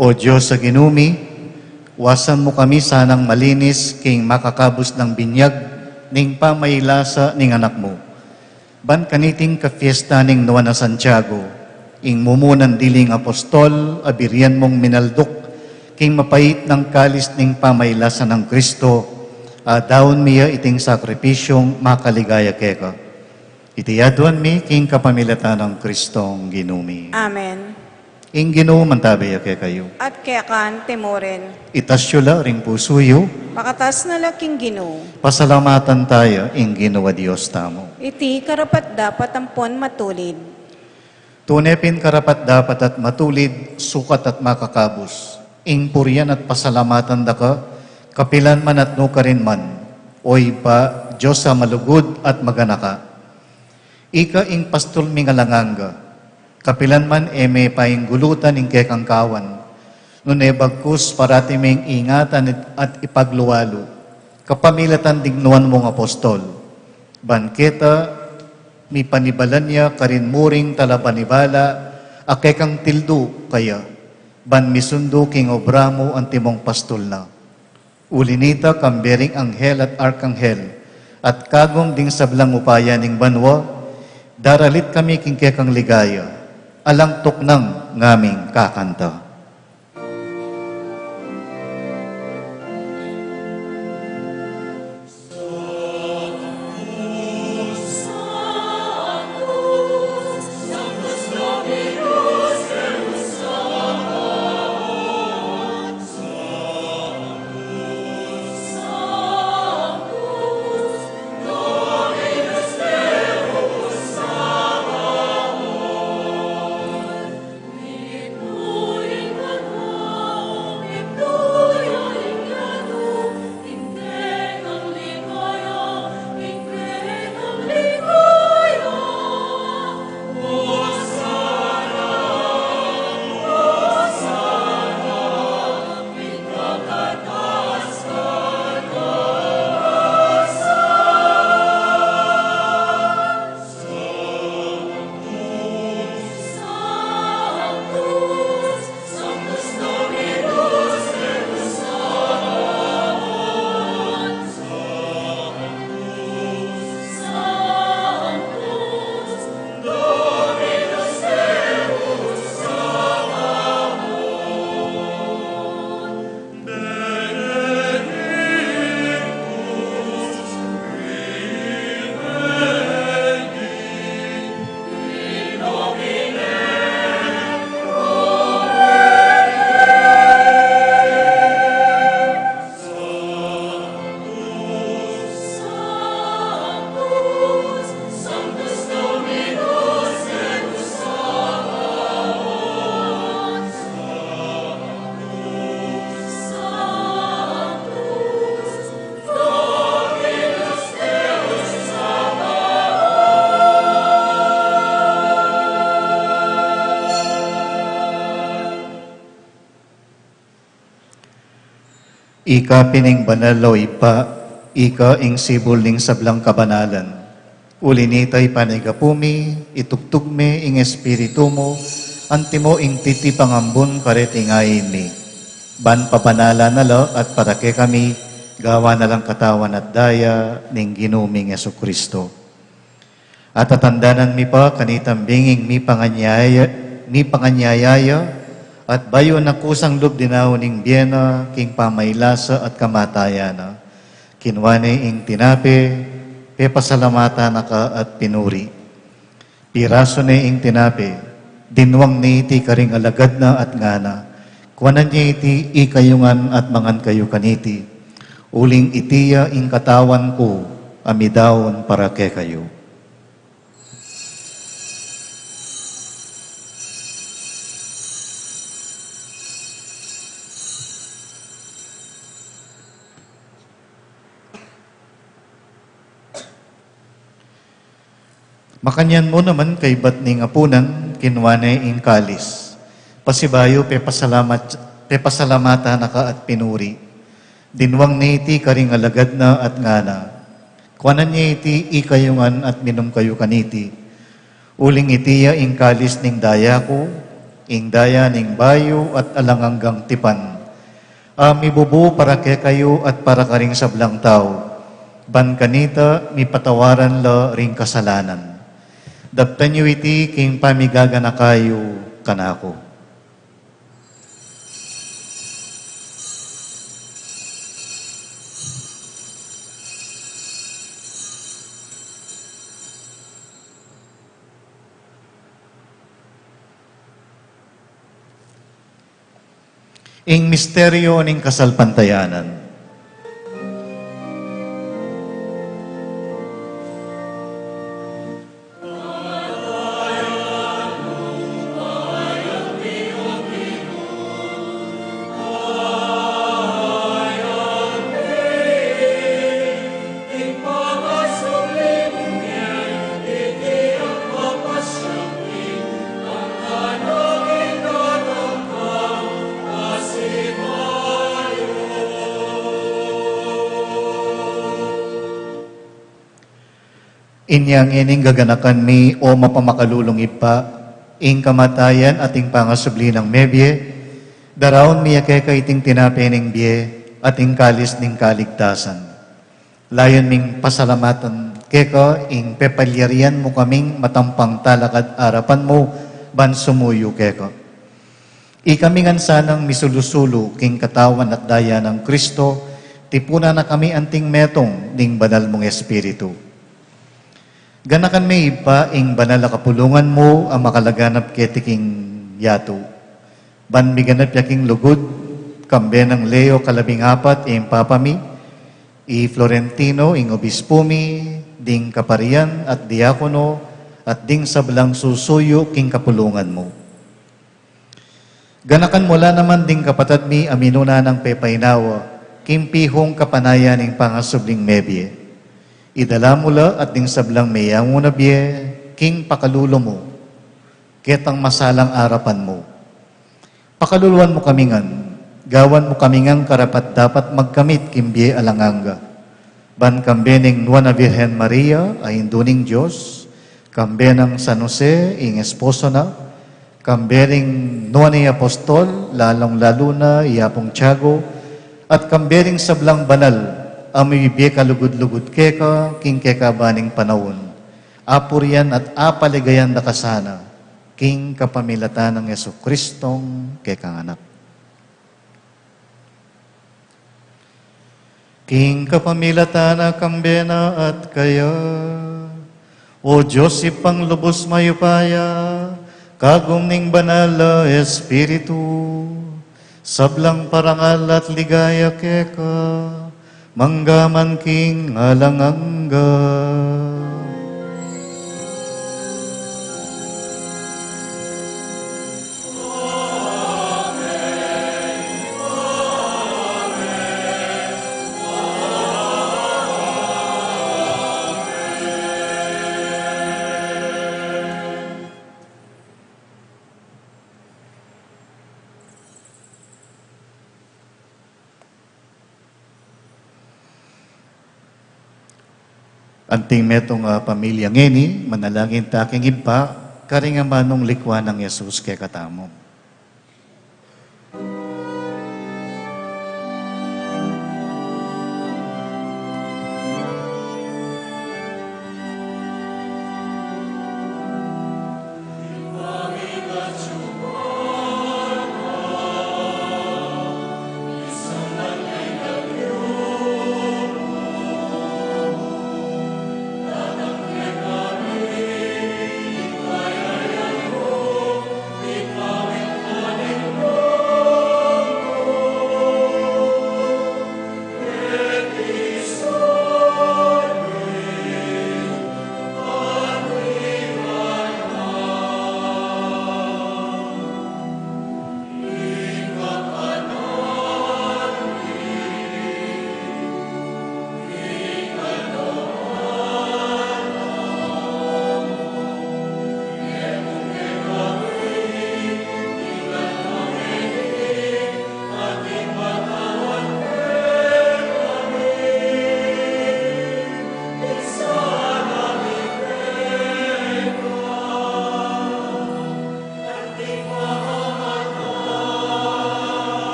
O Dios a Ginu mi, wasan mu kami sanang malinis king makakabus nang binyag ning pamailasa ning Anak mu. Ban kaniting kapiesta ning Nuan a Santiago, ing mumunan diling apostol a birian mung minalduk king mapait nang kalis ning pamailasa nang Kristo, a daun mi ya iting sakripisyung makaligaya keka. Iti aduan mi king kapamilatan nang Kristong Ginu mi. Amen. Ing Ginu mantabe ya kekayu. At keka naman murin. Itas yu la ring pusu yu. Pakatas na la king Ginu. Pasalamatan taya ing Ginu a Dios tamu. Iti karapat-dapat ampon matulid. Tune pin karapat-dapat at matulid, sukat at makakabus, ing purian at pasalamatan da ka, kapilan man at nukarin man, O Ibpa, Dios a malugud at maganaka. Ika ing pastul ming alang angga, kapilan man e me painggulutan ing kekang kawan, nune bagkus parati meng ingatan at ipaglualu, kapamilatan ding nuan mung apostol. Ban keta, mipanibalan ya karin muring talapanibala a kekang tildu kaya, ban misundu king obra mu antimong pastul na. Uli nita, kambe ring anghel at arkanghel, at kagum ding sablang upaya ning banua, daralit kami king kekang ligaya, alang tuknang ngaming kakanta. Ika pin ing banal, o Ibpa, ika ing sibul ning sablang kabanalan. Uli nita, ipanyawad mi, itubud me ing Espiritu mu, antimo ing titipang ambun kareting ain mi. Ban pabanalan na la at para kekami, gawan na lang katawan at daya ning Ginu ming Jesucristo. At tatandanan mi pa kanitang binging mipanganyaya, mipanganyaya ya, at bayu na kusang lub dinaun ing bie na king pamailasa at kamatayan na. Kinwa ne ing tinape, pepasalamatan na ka at pinuri. Pirasu ne ing tinape, dinwang ne iti karing alagad na at ngana, kuanan ye iti ikayu ngan at mangan kayu kaniti, uling iti ya ing katawan ku a midaun para kekayu. Makanyan mu naman kaybat ning apunan, kinua ne ing kalis. Pasibayu pepasalamat, pepasalamatan na ka at pinuri. Dinwang ne iti karing alagad na at ngana: Kuanan ye iti ikayu ngan at minum kayu kaniti. Uling iti ya ing kalis ning daya ku, ing daya ning bayu at alang anggang tipan, a mibubu para kekayu at para karing sablang tau, ban kanita mipatawaran la ring kasalanan. Daptan yu iti king pamigaganaka yu kanaku. Ing misteryo ning kasalpantayanan. Inya ngening gaganakan mi, o mapamakalulung Ibpa, ing kamatayan at ing pangasubli nang mebie, daraun mi ya keka iting tinape ning bie at ing kalis ning kaligtasan. Layun ming pasalamatan keka ing pepalyarian mu kaming matampang talakad arapan mu ban sumuyu keka. Ikami ngan sanang misulu-sulu king katawan at daya nang Kristo, tipunan na kami anting metung ning Banal mung Espiritu. Ganakan me Ibpa ing banal a kapulungan mu a makalaganap keti king yatu. Ban miganap ya king lugud, kambe nang Leo kalabing apat, ing Papa mi, i Florentino, ing obispu mi, ding kaparian at diakono, at ding sablang susuyu king kapulungan mu. Ganakan mu la naman ding kapatad mi a minuna nang pepainawa king pihung kapanayan ning pangasubling mebie. Idala mu la at ding sablang meyangu na bie king pakalulu mu, ketang masalang arapan mu. Pakaluluan mu kami ngan, gawan mu kami ngan karapat-dapat magkamit king bie alang angga. Ban kambe ning Nuan a Virgen Maria, a Indu ning Dios, kambe nang San Jose, ing esposo na, kambe ring Nuan i Apostol, lalung-lalu na i Apung Tiago, at kambe ring sablang banal a mibie kalugud-lugud keka king kekaban ning panaun, apurian at apaligayan da ka sana, king kapamilatan nang Jesucristong kekang Anak. King kapamilatan na, kambe na at kaya, O Dios Ibpang lubus mayupaya, kagum ning Banal a Espiritu, sablang parangal at ligaya keka, mangga man king alang angga. Anting metung a pamilya ngeni, manalangin ta king Ibpa, karing amanung likwan nang Jesus kekatamu.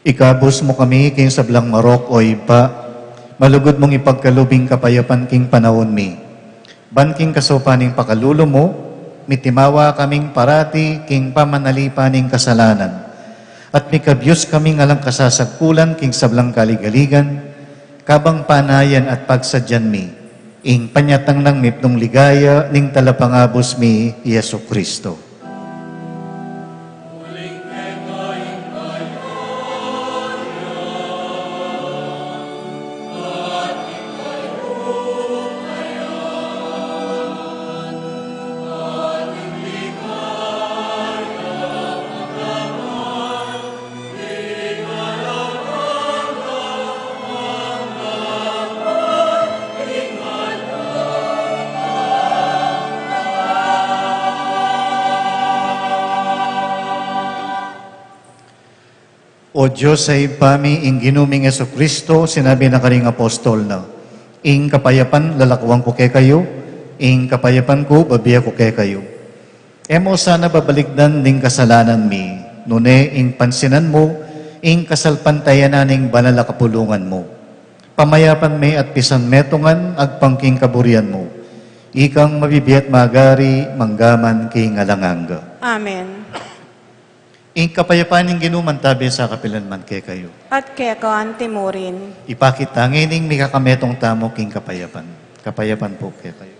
Ikabus mu kami king sablang marok, o Ibpa, malugud mung ipagkalub ing kapayapan king panaun mi. Ban king kasaupan ning pakalulu mu, mitimawa kaming parati king pamanalipan ning kasalanan, at mikabyus kaming alang kasasagkulan king sablang kaligaligan, kabang panayan at pagsadyan mi ing panyatang nang mipnung ligaya ning Talapangabus mi, Jesu Cristo. O Dios a Ibpa mi, ing Ginu ming Jesucristo, sinabi na karing apostol na, "Ing kapayapan lalakuan ku kekayu, ing kapayapan ku bibie ku kekayu." E mu sana babalikdan ding kasalanan mi, nune ing pansinan mu ing kasalpantayanan ning banal a kapulungan mu. Pamayapan me at pisan metungan agpang king kaburian mu. Ikang mabibie at magari, mangga man king alang angga. Amen. Ing kapayapan ning Ginu mantabe sa kapilan man kekayu. At keka anti mu rin. Ipakit ta ngening mikakametung tamu king kapayapan. Kapayapan pu kekayu.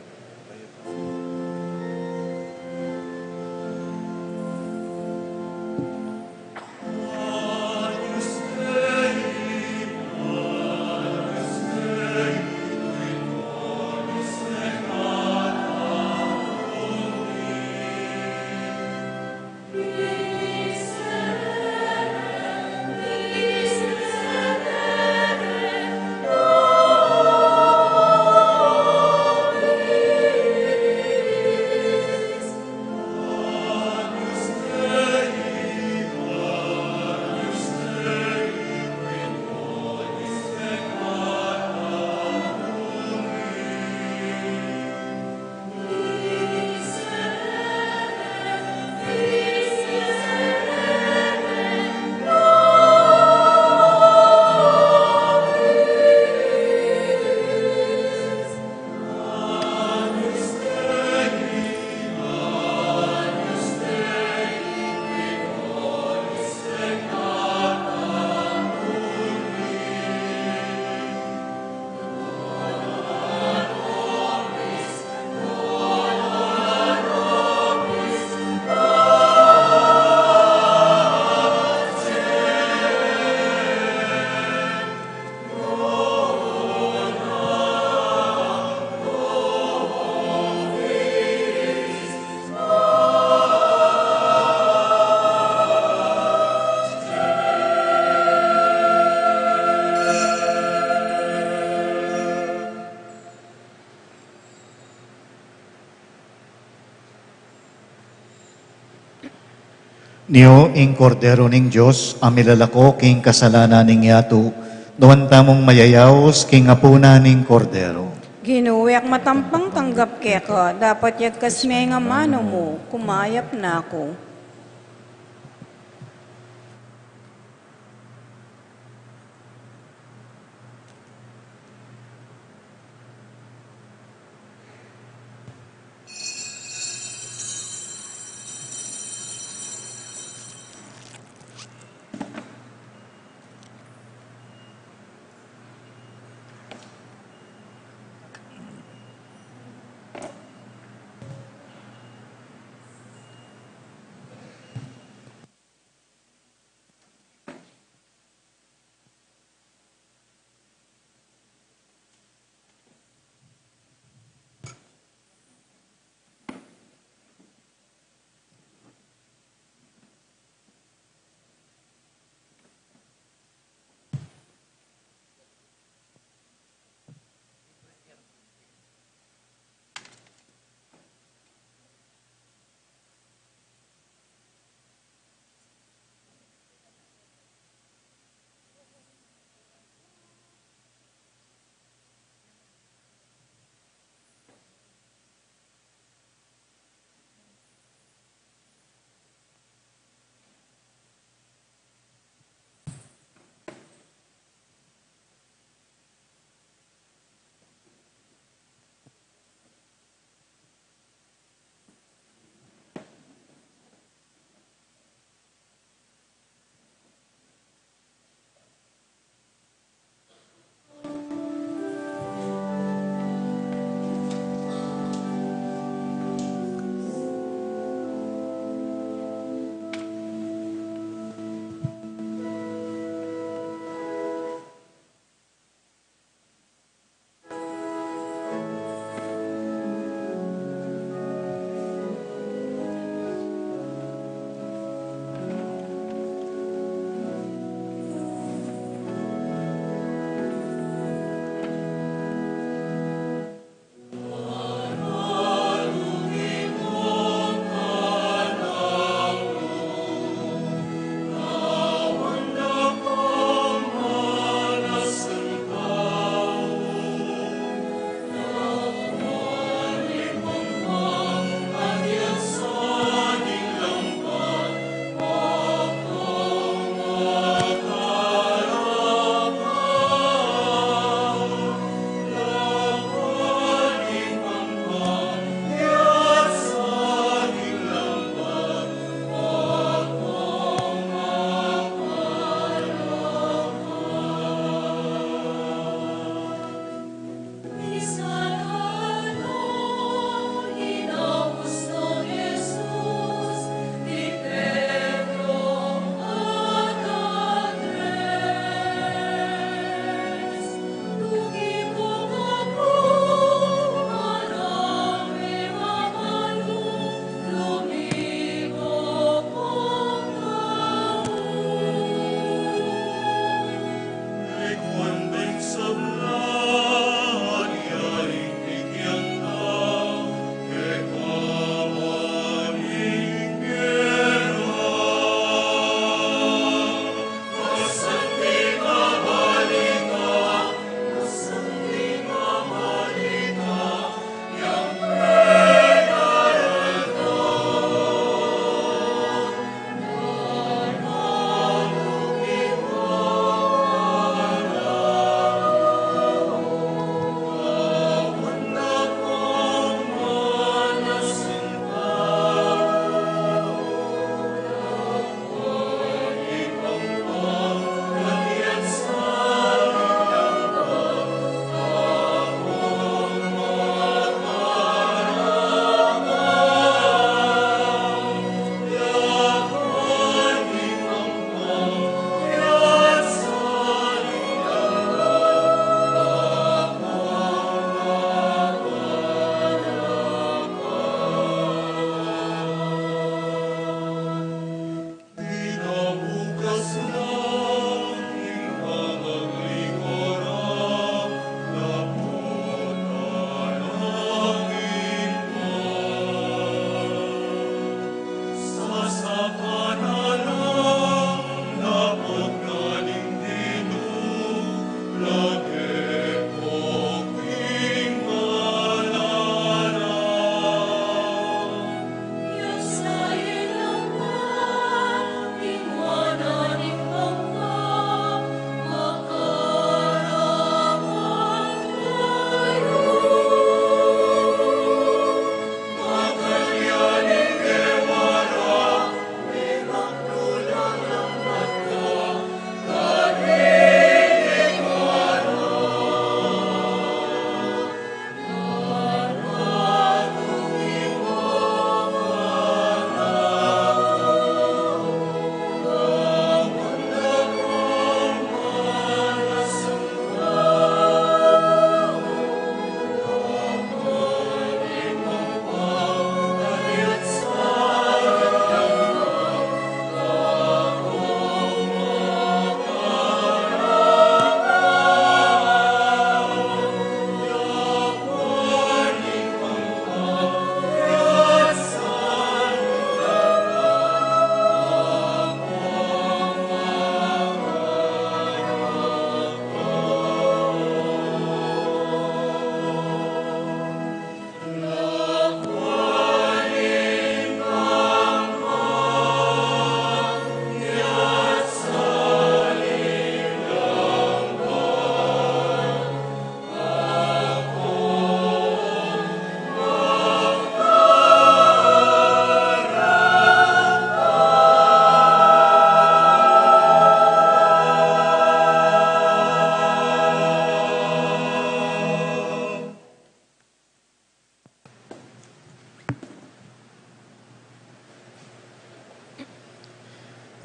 Nio ing Kordero ning Dios, a milalako king kasalanan ning yatu. Nuan tamung mayayaus king apunan ning Kordero. Ginu, e ku matampang tanggap keka, dapot yagkas me ing amanu mu, kumayap na ku.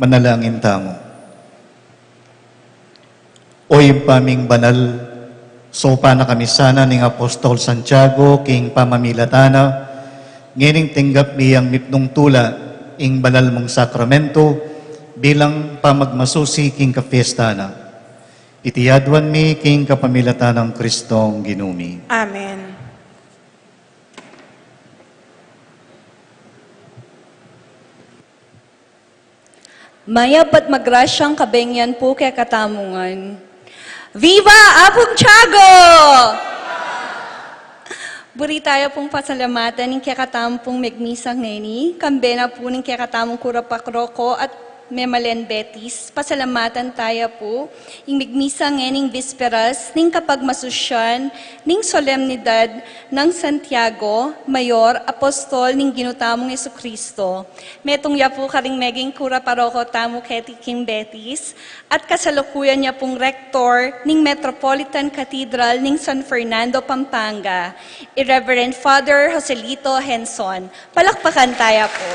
Manalangin tamu. O Ibpa ming banal, saupan na kami sana ning Apostol Santiago king pamamilatan na, ngening tinggap mi yang mipnung tula ing banal mung sakramento bilang pamagmasusi king kapiestan na. Iti aduan mi king kapamilatan nang Kristong Ginu mi. Amen. Mayap at magrasyang kabengyan pu kekatamu ngan. Viva Apung Tiago! Buri taya pung pasalamatan ning kekatamu pung megmisa ngeni, kambe na pu ning kekatamung kura paroko at memalen Betis, pasalamatan taya pu ing megmisa ngening bisperas ning kapagmasusyan ning solemnidad nang Santiago, Mayor, Apostol ning Ginu tamung Jesucristo. Metung ya pu karing meging kura paroko tamu keti king Betis, at kasalukuyan ya pung Rector ning Metropolitan Cathedral ning San Fernando, Pampanga, i Reverend Father Joselito Henson. Palakpakan taya pu.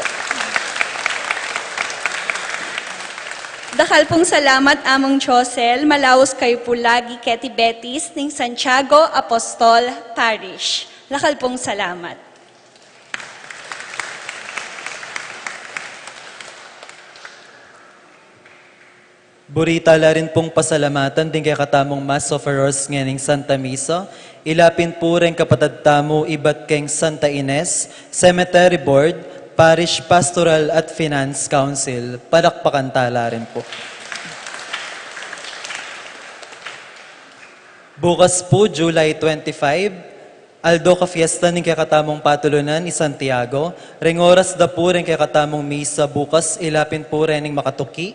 Dakal pung salamat, Among Josel. Malaus kayu pu lagi keti Betis ning Santiago Apostol Parish. Dakal pung salamat. Buri tala rin pung pasalamatan ding kekatamung Mass Offerers ngening Santa Misa, ila pin pu reng kapatad tamu ibat keng Santa Ines, Cemetery Board, Parish Pastoral at Finance Council. Palakpakan tala rin pu. Bukas pu, July twenty-five, aldo kafiesta ning kekatamung patulunan i Santiago. Reng oras da pu reng kekatamung misa bukas, ila pin pu rening makatuki,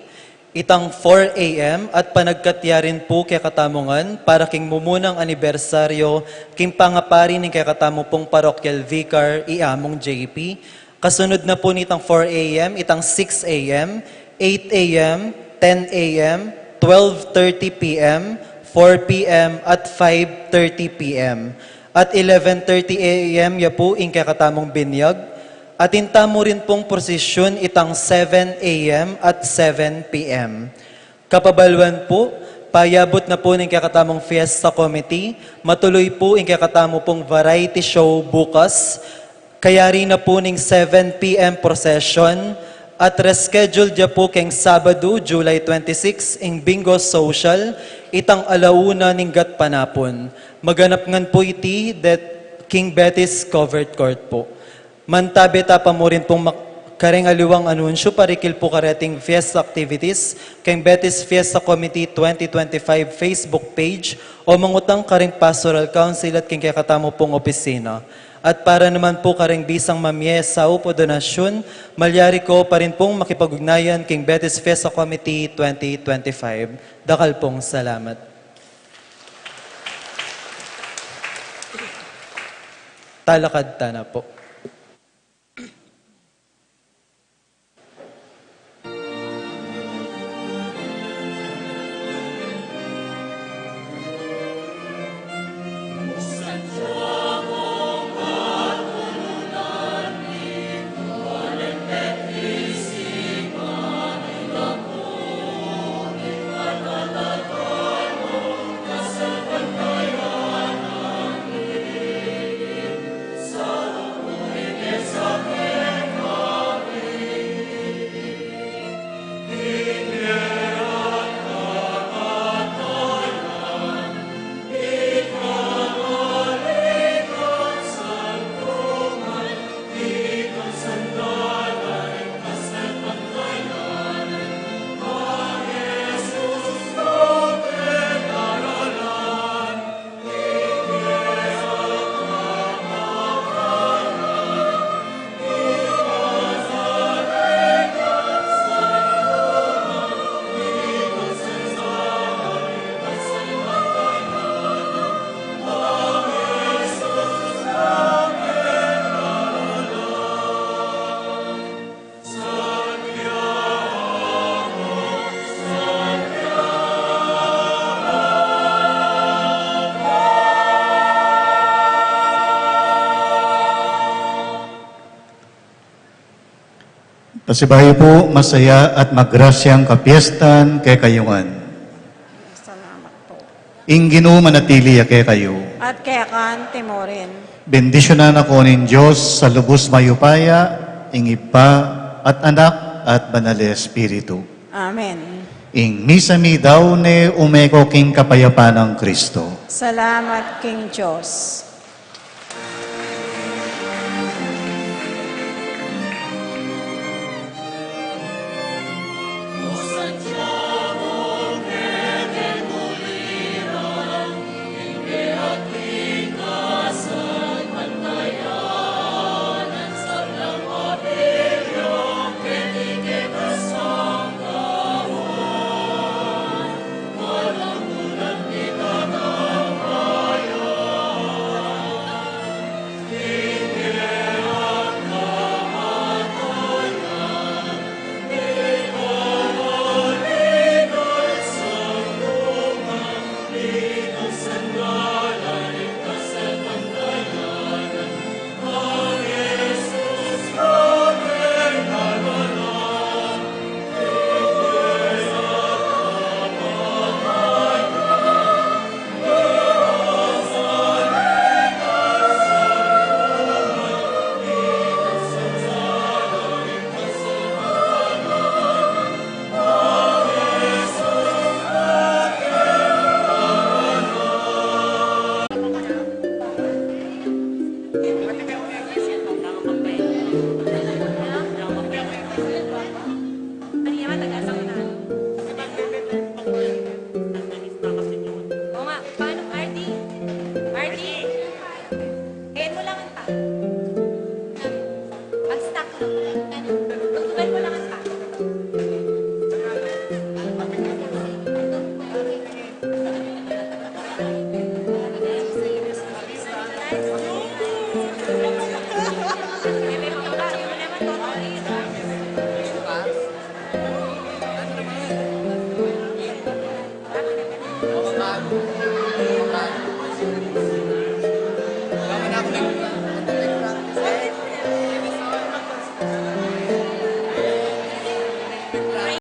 itang four A M, at panagkat ya rin pu kekatamu ngan para king mumunang anibersaryo king pangapari ning kekatamu pung parokyal vicar, i Among J P. Kasunud na pu nitang four A M, itang six A M, eight A M, ten A M, twelve thirty P M, four P M, at five thirty P M. At eleven thirty A M ya pu ing kekatamung binyag. Atin tamu rin pung prosesyon itang seven A M at seven P M. Kapabaluan pu, payabut na pu ning kekatamung Fiesta Committee, matuloy pu ing kekatamu pung variety show bukas, kayari na pu ning seven P M procession, at reschedule ya pu keng Sabadu, July twenty-six, ing bingo social, itang ala una ning gatpanapun. Maganap ngan pu iti det king Betis Covered Court pu. Mantabe ta pa murin pung mak-, Kareng aliwang anunsyu parikil pu kareting fiesta activities, keng Betis Fiesta Committee twenty twenty-five Facebook page, o mangutang kareng Pastoral Council at keng kekatamu pung opisina. At para naman pu kareng bisang mamie, sau o donasyun, malyari ko pa rin pung makipag-ugnayan keng Betis Fiesta Committee twenty twenty-five. Dakal pung salamat. Talakad tana pu. Pasibayu pu, masaya at magrasyang kapiestan kekayu ngan. Salamat po. Ing Ginu manatili ya kekayu. At keka naman murin. Bendisyunan na kayu ning Dios a lubus mayupaya, ing Ibpa, at Anak, at Banal a Espiritu. Amen. Ing misa mi daun e, ume ko king kapayapan nang Kristo. Salamat king Dios.